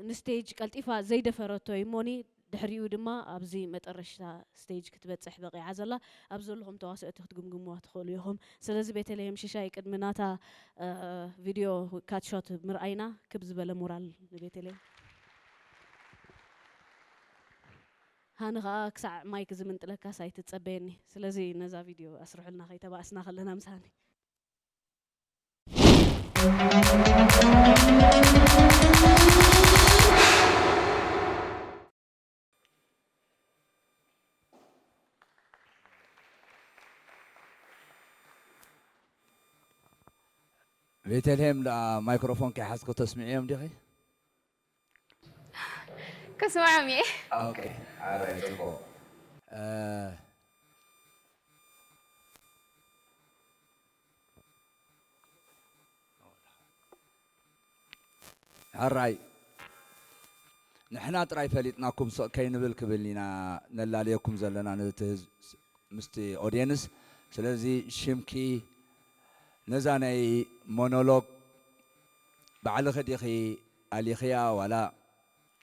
ንስቴጅ ቀልጢፋ ዘይደፈረቶ እዩ እሞኒ ድሕሪኡ ድማ ኣብዚ መጠረሽታ ስቴጅ ክትበፅሕ በቂዓ ዘላ ኣብ ዘለኹም ተዋስእቲ ክትግምግምዋ ትኽእሉ ኢኹም ስለዚ ቤተልሔም ሽሻይ ቅድሚ ናታ ቪድዮ ካትሾት ምርኣይና ክብ ዝበለ ሞራል ንቤተልሔም ሃኒ ከዓ ክሳዕ ማይክ ዝምንጥለካስ ኣይትፀበየኒ ስለዚ ነዛ ቪድዮ ኣስርሑልና ከይተባእስና ከለና ምስ ሃኒ ቤተልሔም ደኣ ማይክሮፎን ከይሓዝኩ ተስምዕዮም ዲኺ? ከስምዖም እየ። ኦኬ፣ ኣረ ጽቡቕ። ሕራይ ንሕና ጥራይ ፈሊጥናኩም ስቕ ከይንብል ክብል ኢና ነላልየኩም ዘለና ነቲ ህዝቢ ምስቲ ኦድየንስ ስለዚ ሽምኪ ነዛ ናይ ሞኖሎግ ባዕልኺ ዲኺ ኣሊኽያ ዋላ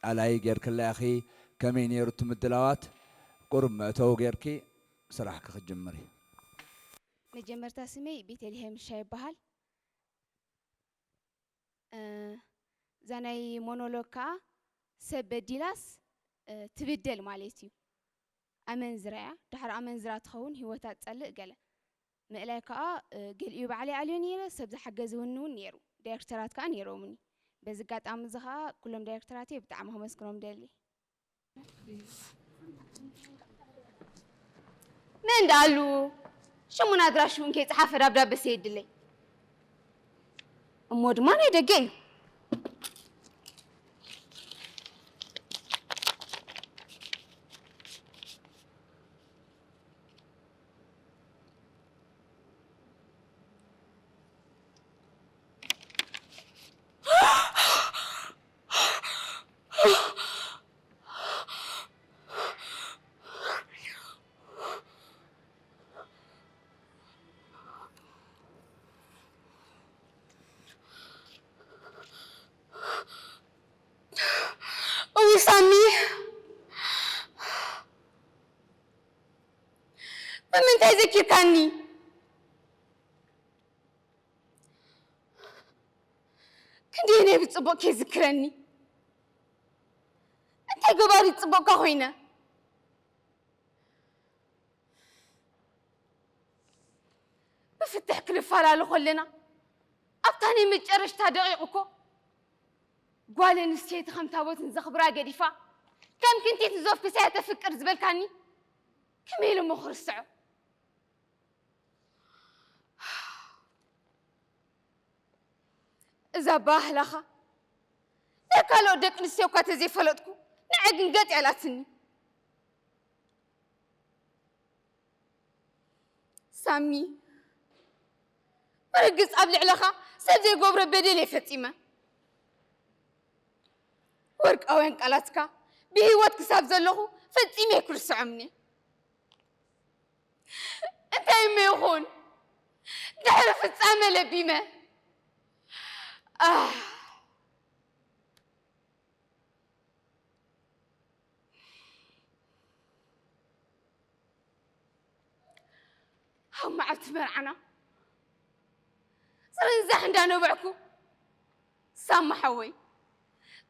ኣላይ ጌርክላ ኢኺ ከመይ ነይሩ እቲ ምድላዋት ቁሩብ መእተዊ ጌርኪ ስራሕኪ ክትጅምሪ መጀመርታ ስመይ ቤተልሄም ሻ ይበሃል እዛ ናይ ሞኖሎግ ከዓ ሰብ በዲላስ ትብደል ማለት እዩ ኣመንዝራ እያ ድሕሪ ኣመንዝራ ትኸውን ህይወታ ትፀልእ ገለ ምእላይ ከዓ ገሊኡ ባዕለይ ኣልዮ ነይረ ሰብ ዝሓገዝውኒ እውን ነይሩ ዳይሬክተራት ከዓ ነይሮምኒ በዚ ኣጋጣሚ እዚ ከዓ ኩሎም ዳይሬክተራተይ ብጣዕሚ ከመስግኖም ደሊ መን ደኣሉ ሽሙን ኣድራሽኡን ከይፀሓፈ ዳብዳበ ሰየድለይ እሞ ድማ ናይ ደገ እዩ እውይ ሳሚ ብምንታይ ዘኪርካኒ ክንደየናይ ብፅቡቕ ከይዝክረኒ እንታይ ገባሪ ፅቡቕካ ኮይነ ብፍትሕ ክንፈላለ ከለና ኣብታ ናይ መጨረሽታ ደቂቕ እኮ ጓል ኣንስተይቲ ከም ታቦትን ዘኽብራ ገዲፋ ከም ክንቲት ንዞፍ ክሳያ ተፍቅር ዝበልካኒ ከመይ ኢለ እሞ ክርስዖ እዛ ኣበሃህላኻ ናይ ካልኦት ደቂ ኣንስትዮ እኳ ተዘይፈለጥኩ ንዐ ግን ገጥ ያላትኒ ሳሚ ብርግፅ ኣብ ልዕለኻ ሰብ ዘይገብሮ በደል እየ ፈፂመ ወርቃውያን ቃላትካ ብህይወት ክሳብ ዘለኹ ፈፂመ ኣይክርስዖምኒ እንታይ እሞ ይኹን ድሕሪ ፍፃመ ለቢመ ኣህ ሎም መዓልቲ መርዓና ዝርንዛሕ እንዳነብዕኩ፣ ሳማ ሓወይ፣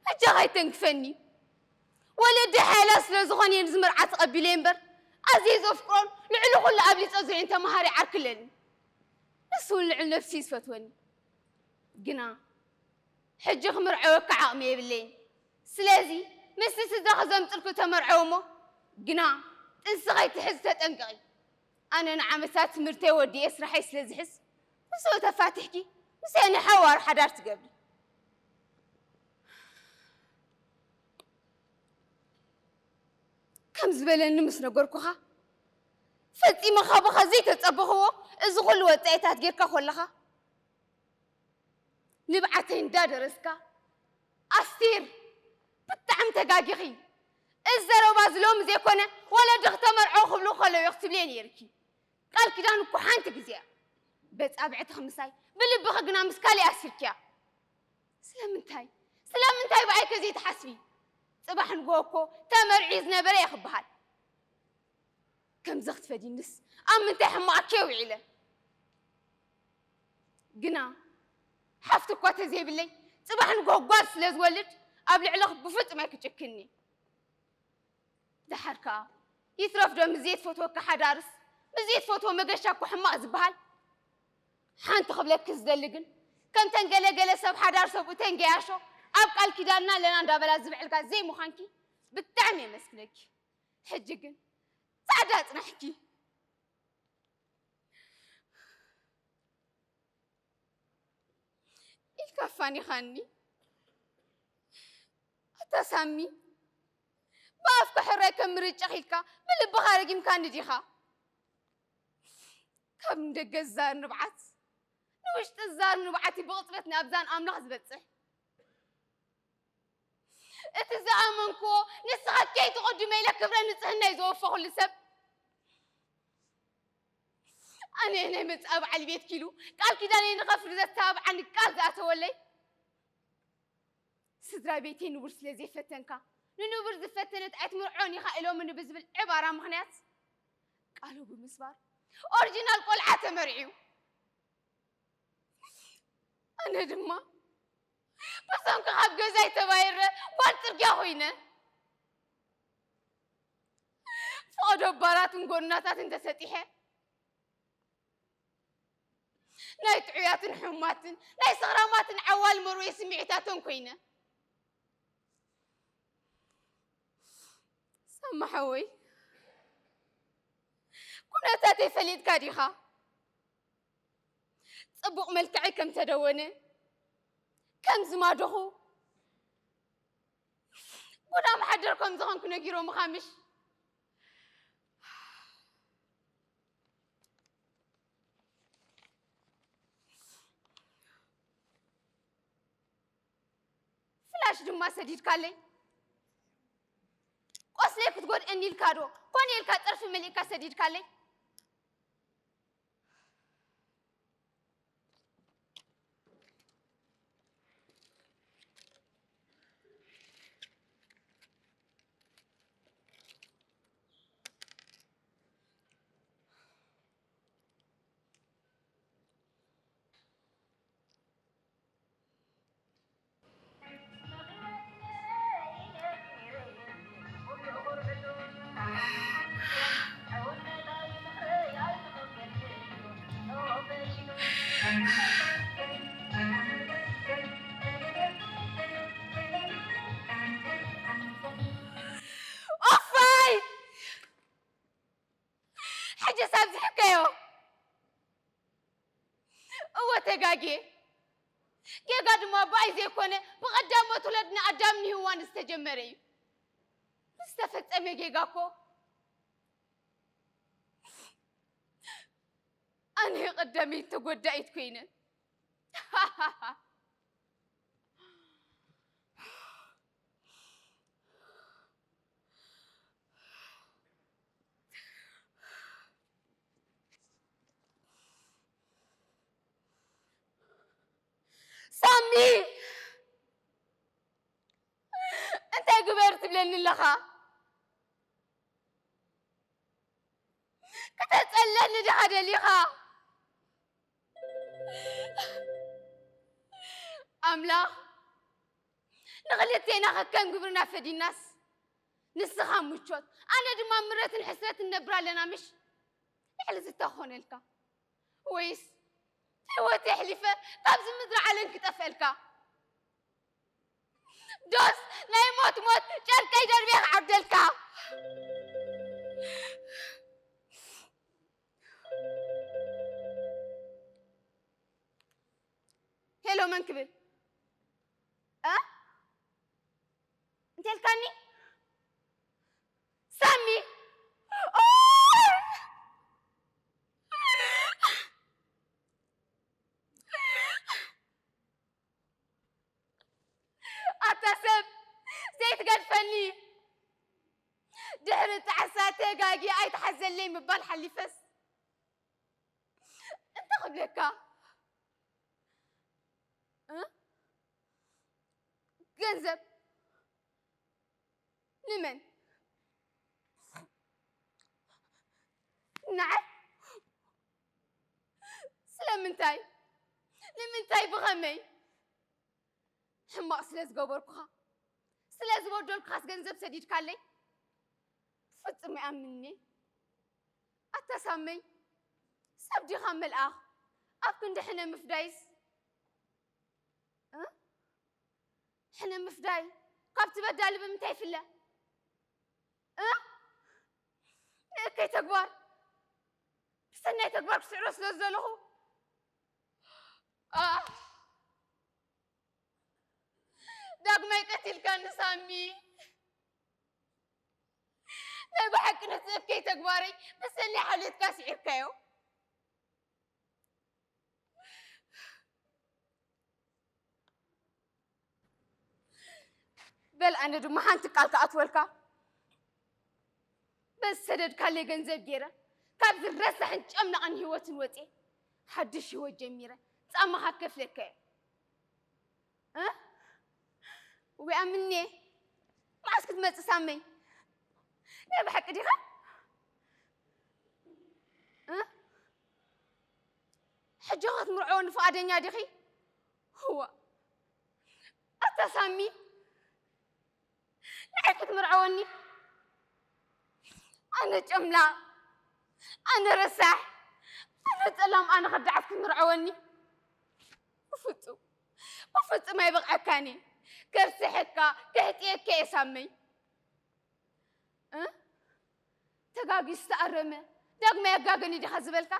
በጃኻ ኣይተንክፈኒ። ወለዲ ሓያላት ስለ ዝኾኑ እየ ነዚ መርዓ ተቐቢለ እምበር፣ ኣዝየ ዘፍቅሮን ልዕሊ ኩሉ ኣብሊጸ ዝርእዮን ተማሃሪ ዓርኪ ኣለኒ። ንሱ እውን ልዕሊ ነብሲ እዩ ዝፈትወኒ። ግና ሕጂ ክምርዐወካ ዓቕሚ የብለይን። ስለዚ ምስቲ ስድራኺ ዘምጽልኩ ተመርዐዊ እሞ፣ ግና ጥንሲ ከይትሕዚ ተጠንቀቒ። ኣነ ንዓመታት ትምህርተይ ወዲኤ ስራሐይ ስለ ዝሕዝ፣ ምስኡ ተፋቲሕኪ ምስኤ ንሓዋሩ ሓዳር ትገብሪ። ከም ዝበለኒ ምስ ነገርኩኻ፣ ፈጺመ ካባኻ ዘይተጸበኽዎ እዚ ኩሉ ወጻኢታት ጌርካ ኮለኻ፣ ንብዓተይ እንዳደረስካ፣ ኣስቴር፣ ብጣዕሚ ተጋጊኺ። እዚ ዘረባ እዚ ሎሚ ዘይኮነ፣ ወለድኺ ተመርዐው ክብሉ ከለዉ ክትብልየ ነይርኪ። ቃል ኪዳን እኮ ሓንቲ ግዜ እያ። በጻብዕትኺ ምሳይ፣ ብልብኺ ግና ምስ ካሊእ ኣሲርክያ። ስለምንታይ? ስለምንታይ ብኣይ ከ ዘይትሓስቢ? ጽባሕ ንግሆ እኮ ተመርዕዩ ዝነበረ እየ ክበሃል። ከምዚ ክትፈድይንስ ኣብ ምንታይ ሕማቕ እኪ ውዒለ? ግና ሓፍቲ እኳ ተዘይብለይ፣ ጽባሕ ንግሆ ጓል ስለ ዝወልድ ኣብ ልዕለኺ ብፍጹም ኣይክጭክንኒ። ደሓር ከኣ ይትረፍ ዶ ምስ ዘይትፈትወካ ሓዳርስ፣ ምስ ዘይትፈትዎ መገሻ እኮ ሕማቕ ዝበሃል? ሓንቲ ክብለኪ ዝደሊ ግን፣ ከምተን ገለ ገለ ሰብ ሓዳር ሰብኡተን ገያሾ ኣብ ቃል ኪዳንና ኣለና እንዳበላ ዝብዕልካ ዘይምዃንኪ ብጣዕሚ የመስግነኪ። ሕጂ ግን ጻዕዳ ኣጽናሕኪ። ኢልካ ኣፋኒኻኒ። ኣታ ሳሚ፣ ብኣፍካ ሕራይ ከም ምርጫ ኢልካ ብልብኻ ረጊምካኒ ዲኻ? ካብ ንደገ ዝዛር ንብዓት፣ ንውሽጢ ዝዛር ንብዓት እዩ ብቕጽበት ናብዛን ኣምላኽ ዝበጽሕ። እቲ ዝኣመንክዎ ንስኻ ከይትቕድመ ኢለ ክብረ ንጽህናይ ዘወፈኹሉ ሰብ፣ ኣነ ናይ መጻኢ በዓል ቤት ኪሉ ቃል ኪዳነይ ንኸፍሪ ዘተባብዓኒ ቃል ዝኣተወለይ፣ ስድራ ቤተይ ንቡር ስለ ዘይፈተንካ፣ ንንቡር ዝፈተነት ኣይትምርዖን ኢኻ ኢሎምኒ ብዝብል ዕባራ ምኽንያት ቃሉ ብምስባር ኦሪጂናል ቆልዓ ተመርዕዩ። ኣነ ድማ ብሰንኪ ካብ ገዛይ ተባይረ ጓል ጽርግያ ኮይነ። ፈቐዶ ባራትን ጎድናታትን ተሰጢሐ፣ ናይ ጥዑያትን ሕሙማትን ናይ ሰኽራማትን ዓዋል መርወይ ስምዒታቶም ኮይነ። ሳማ ሓወይ፣ ኩነታተይ ፈሊጥካ ዲኻ? ጽቡቕ መልክዐይ ከም ተደወነ፣ ከም ዝማደኹ፣ ጉዳም ሓደር ከም ዝኾንኩ ነጊሮምኻ ምሽ? ፍላሽ ድማ ሰዲድካለይ። ቆስለይ ክትጎድእኒ ኢልካ ዶ ኮነ ኢልካ ጸርፊ መሊእካ ሰዲድካለይ? ኦፋይ! ሕጅስ ኣብዚሕካዮ። እወ ተጋግየ። ጌጋ ድማ ብኣይ ዘይኮነ ብቐዳሞት ወለድና ኣዳምን ሄዋን ዝተጀመረ እዩ። ዝተፈጸመ ጌጋ እኮ ኣነ ቀዳመይቲ ተጎዳኢት ኮይነ። ሳሚ! እንታይ ግበር ትብለኒ ኣለኻ? ከተጸለኒ ዲኻ ደሊኻ? ኣምላኽ ንኽልቴና ከከም ግብርና ፈዲናስ፣ ንስኻ ምቾት፣ ኣነ ድማ ምረትን ሕስረትን ነብር ኣለና ምሽ? ልዕሊ ዝታ ክኾነልካ? ወይስ ህይወት የሕሊፈ ካብዚ ምድሪ ዓለም ክጠፍአልካ? ዶስ ናይ ሞት ሞት ጨርቀይ ደርቤ ክዓብደልካ? ሄሎ፣ መን ክብል? እ? እንተ ኢልካኒ? ሳሚ! ኦይ! ኣታ ሰብ ዘይትገድፈኒ! ድሕሪ ጣዕሳ ተጋጊ ኣይትሓዘለይ ምባል ሓሊፈስ፣ እንታይ ክብለካ? እ? ገንዘብ ንመን? ንዓይ? ስለምንታይ? ንምንታይ? ብኸመይ? ሕማቕ ስለ ዝገበርኩኻ፣ ስለ ዝበደልኩኻስ ገንዘብ ሰዲድካለይ? ፍጹም ኣይኣምንን'የ። ኣታ ሳመይ፣ ሰብ ዲኻ መልኣኽ? ኣብ ክንዲ ሕነ ምፍዳይስ፣ እ? ሕነ ምፍዳይ ካብቲ በዳሊ ብምንታይ ይፍለ? እ? ንእከይ ተግባር ብሰናይ ተግባር ክስዕሮ ስለ ዝደለኹ፣ ኣ፣ ዳግማይ ቀቲልካኒ ሳሚ። ናይ ብሓቂ ነቲ እከይ ተግባረይ ብሰናይ ሓልዮትካ ስዒርካዮ። በል ኣነ ድማ ሓንቲ ቃል ክኣትወልካ። በዚ ሰደድካለይ ገንዘብ ገይረ ካብዚ ረሳሕን ጨምናቕን ህይወትን ወፅየ ሓድሽ ህይወት ጀሚረ ፃማኻ ከፍለካ እየ። እ? ወይ ኣምኔ፣ መዓስ ክትመጽእ ሳመይ? ናይ ብሓቂ ዲኻ? እ? ሕጂ ክትምርዐወኒ ፍቓደኛ ዲኺ? እዋ፣ ኣታ ሳሚ፣ ንዓይ ክትምርዐወኒ? ኣነ ጨምላቕ፣ ኣነ ረሳሕ፣ ኣነ ጸላም፣ ኣነ ከዳዓት ክትምርዐወኒ? ብፍጹም፣ ብፍጹም ኣይበቕዐካን እየ። ከርስሐካ፣ ከሕጥየካ እየ ሳመይ። እ? ተጋግዩ ዝተኣረመ ዳግማይ ኣጋገኒ ዲኻ ዝበልካ?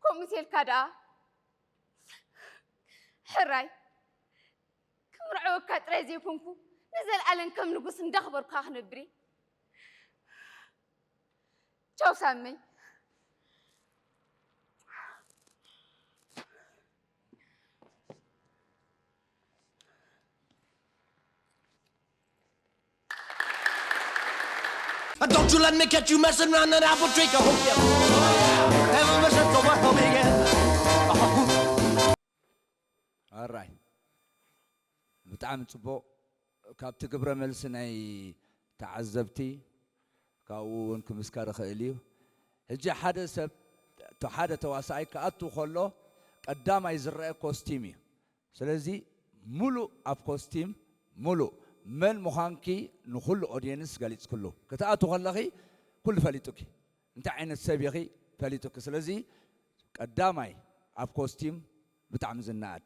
ከምኡ ተልካ ደኣ ሕራይ ክምርዐወካ ጥራይ ዘይኮንኩ ንዘለኣለም ከም ንጉስ እንዳኽበርኩኻ ክነብር እየ። ቻው ሳመይ። Don't you let me catch you messing around and I will drink a whole yeah. Have a mission for what home again. ኣራይ ብጣዕሚ ጽቡቕ። ካብቲ ግብረ መልሲ ናይ ተዓዘብቲ ካብኡ እውን ክምስከር ይኽእል እዩ። ሕጂ ሓደ ሰብ፣ ሓደ ተዋሳኣይ ክኣቱ ከሎ ቀዳማይ ዝረአ ኮስቲም እዩ። ስለዚ ሙሉእ ኣብ ኮስቲም ሙሉእ መን ምዃንኪ ንኹሉ ኦድየንስ ገሊፅክሉ። ክትኣቱ ከለኺ ኩሉ ፈሊጡኪ። እንታይ ዓይነት ሰብ ኢኺ ፈሊጡኪ። ስለዚ ቀዳማይ ኣብ ኮስቲም ብጣዕሚ ዝነኣድ።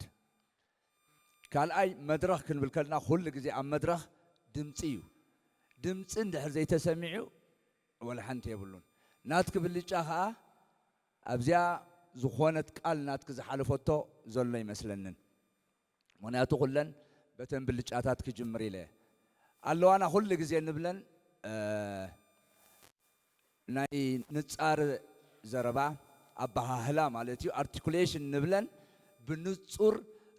ካልኣይ መድረኽ ክንብል ከለና ኩሉ ግዜ ኣብ መድረኽ ድምፂ እዩ። ድምፂ እንድሕር ዘይተሰሚዑ ወላ ሓንቲ የብሉን። ናትኪ ብልጫ ኸዓ ኣብዚኣ ዝኾነት ቃል ናትኪ ዝሓለፈቶ ዘሎ ኣይመስለንን። ምኽንያቱ ኩለን በተን ብልጫታት ክጅምር ኢለ ኣለዋና ኩሉ ግዜ ንብለን ናይ ንጻረ ዘረባ ኣበሃህላ ማለት እዩ ኣርቲኩሌሽን ንብለን ብንጹር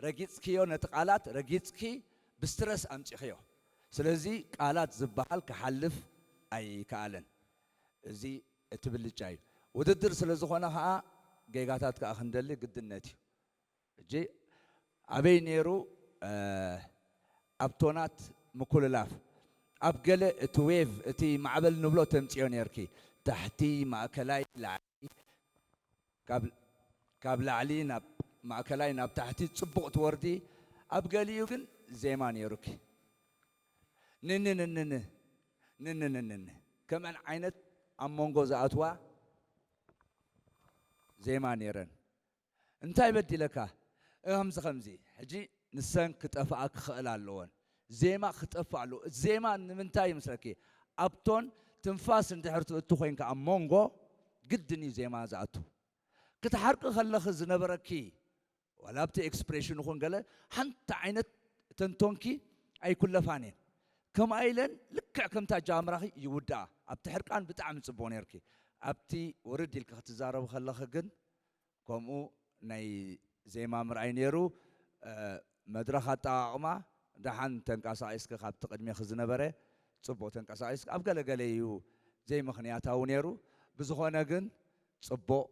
ረጊጽክዮ ነቲ ቃላት ረጊጽኪ ብስትረስ ኣምጺኽዮ ስለዚ ቃላት ዝበሃል ክሓልፍ ኣይከኣለን እዚ እቲ ብልጫ እዩ ውድድር ስለ ዝኾነ ኸዓ ጌጋታት ከኣ ክንደሊ ግድነት እዩ ሕጂ ኣበይ ነይሩ ኣብ ቶናት ምኩልላፍ ኣብ ገለ እቲ ዌቭ፣ እቲ ማዕበል ንብሎ፣ ተምፅዮ ነርኪ። ታሕቲ፣ ማእከላይ፣ ላዕሊ፣ ካብ ላዕሊ ናብ ማእከላይ፣ ናብ ታሕቲ ፅቡቕ ትወርዲ። ኣብ ገሊኡ ግን ዜማ ነይሩኪ። ንንንንን ንንንንን ከምአን ዓይነት ኣብ መንጎ ዝኣትዋ ዜማ ነይረን። እንታይ በዲለካ? ከምዚ ከምዚ። ሕጂ ንሰን ክጠፍኣ ክኽእል ኣለዎን። ዜማ ክጠፍእ ኣለዎ። ዜማ ንምንታይ ይመስለኪ? ኣብቶን ትንፋስ እንድሕር ትእቱ ኮይንካ ኣብ መንጎ፣ ግድን እዩ ዜማ ዝኣቱ። ክትሓርቂ ከለኺ ዝነበረኪ፣ ዋላ ኣብቲ ኤክስፕሬሽን ይኹን ገለ፣ ሓንቲ ዓይነት ተንቶንኪ ኣይኩለፋን እየን። ከምኣ ኢለን ልክዕ ከምታ ጃምራኺ ይውድኣ። ኣብቲ ሕርቃን ብጣዕሚ ጽቡቕ ነርኪ። ኣብቲ ውርድ ኢልኪ ክትዛረቢ ከለኺ ግን ከምኡ ናይ ዜማ ምርኣይ ነይሩ። መድረኽ ኣጠቓቕማ ደሓን ተንቀሳቒስኪ፣ ካብቲ ቅድሜኺ ዝነበረ ጽቡቕ ተንቀሳቒስኪ። ኣብ ገለገለ እዩ ዘይምኽንያታዊ ነይሩ። ብዝኾነ ግን ጽቡቕ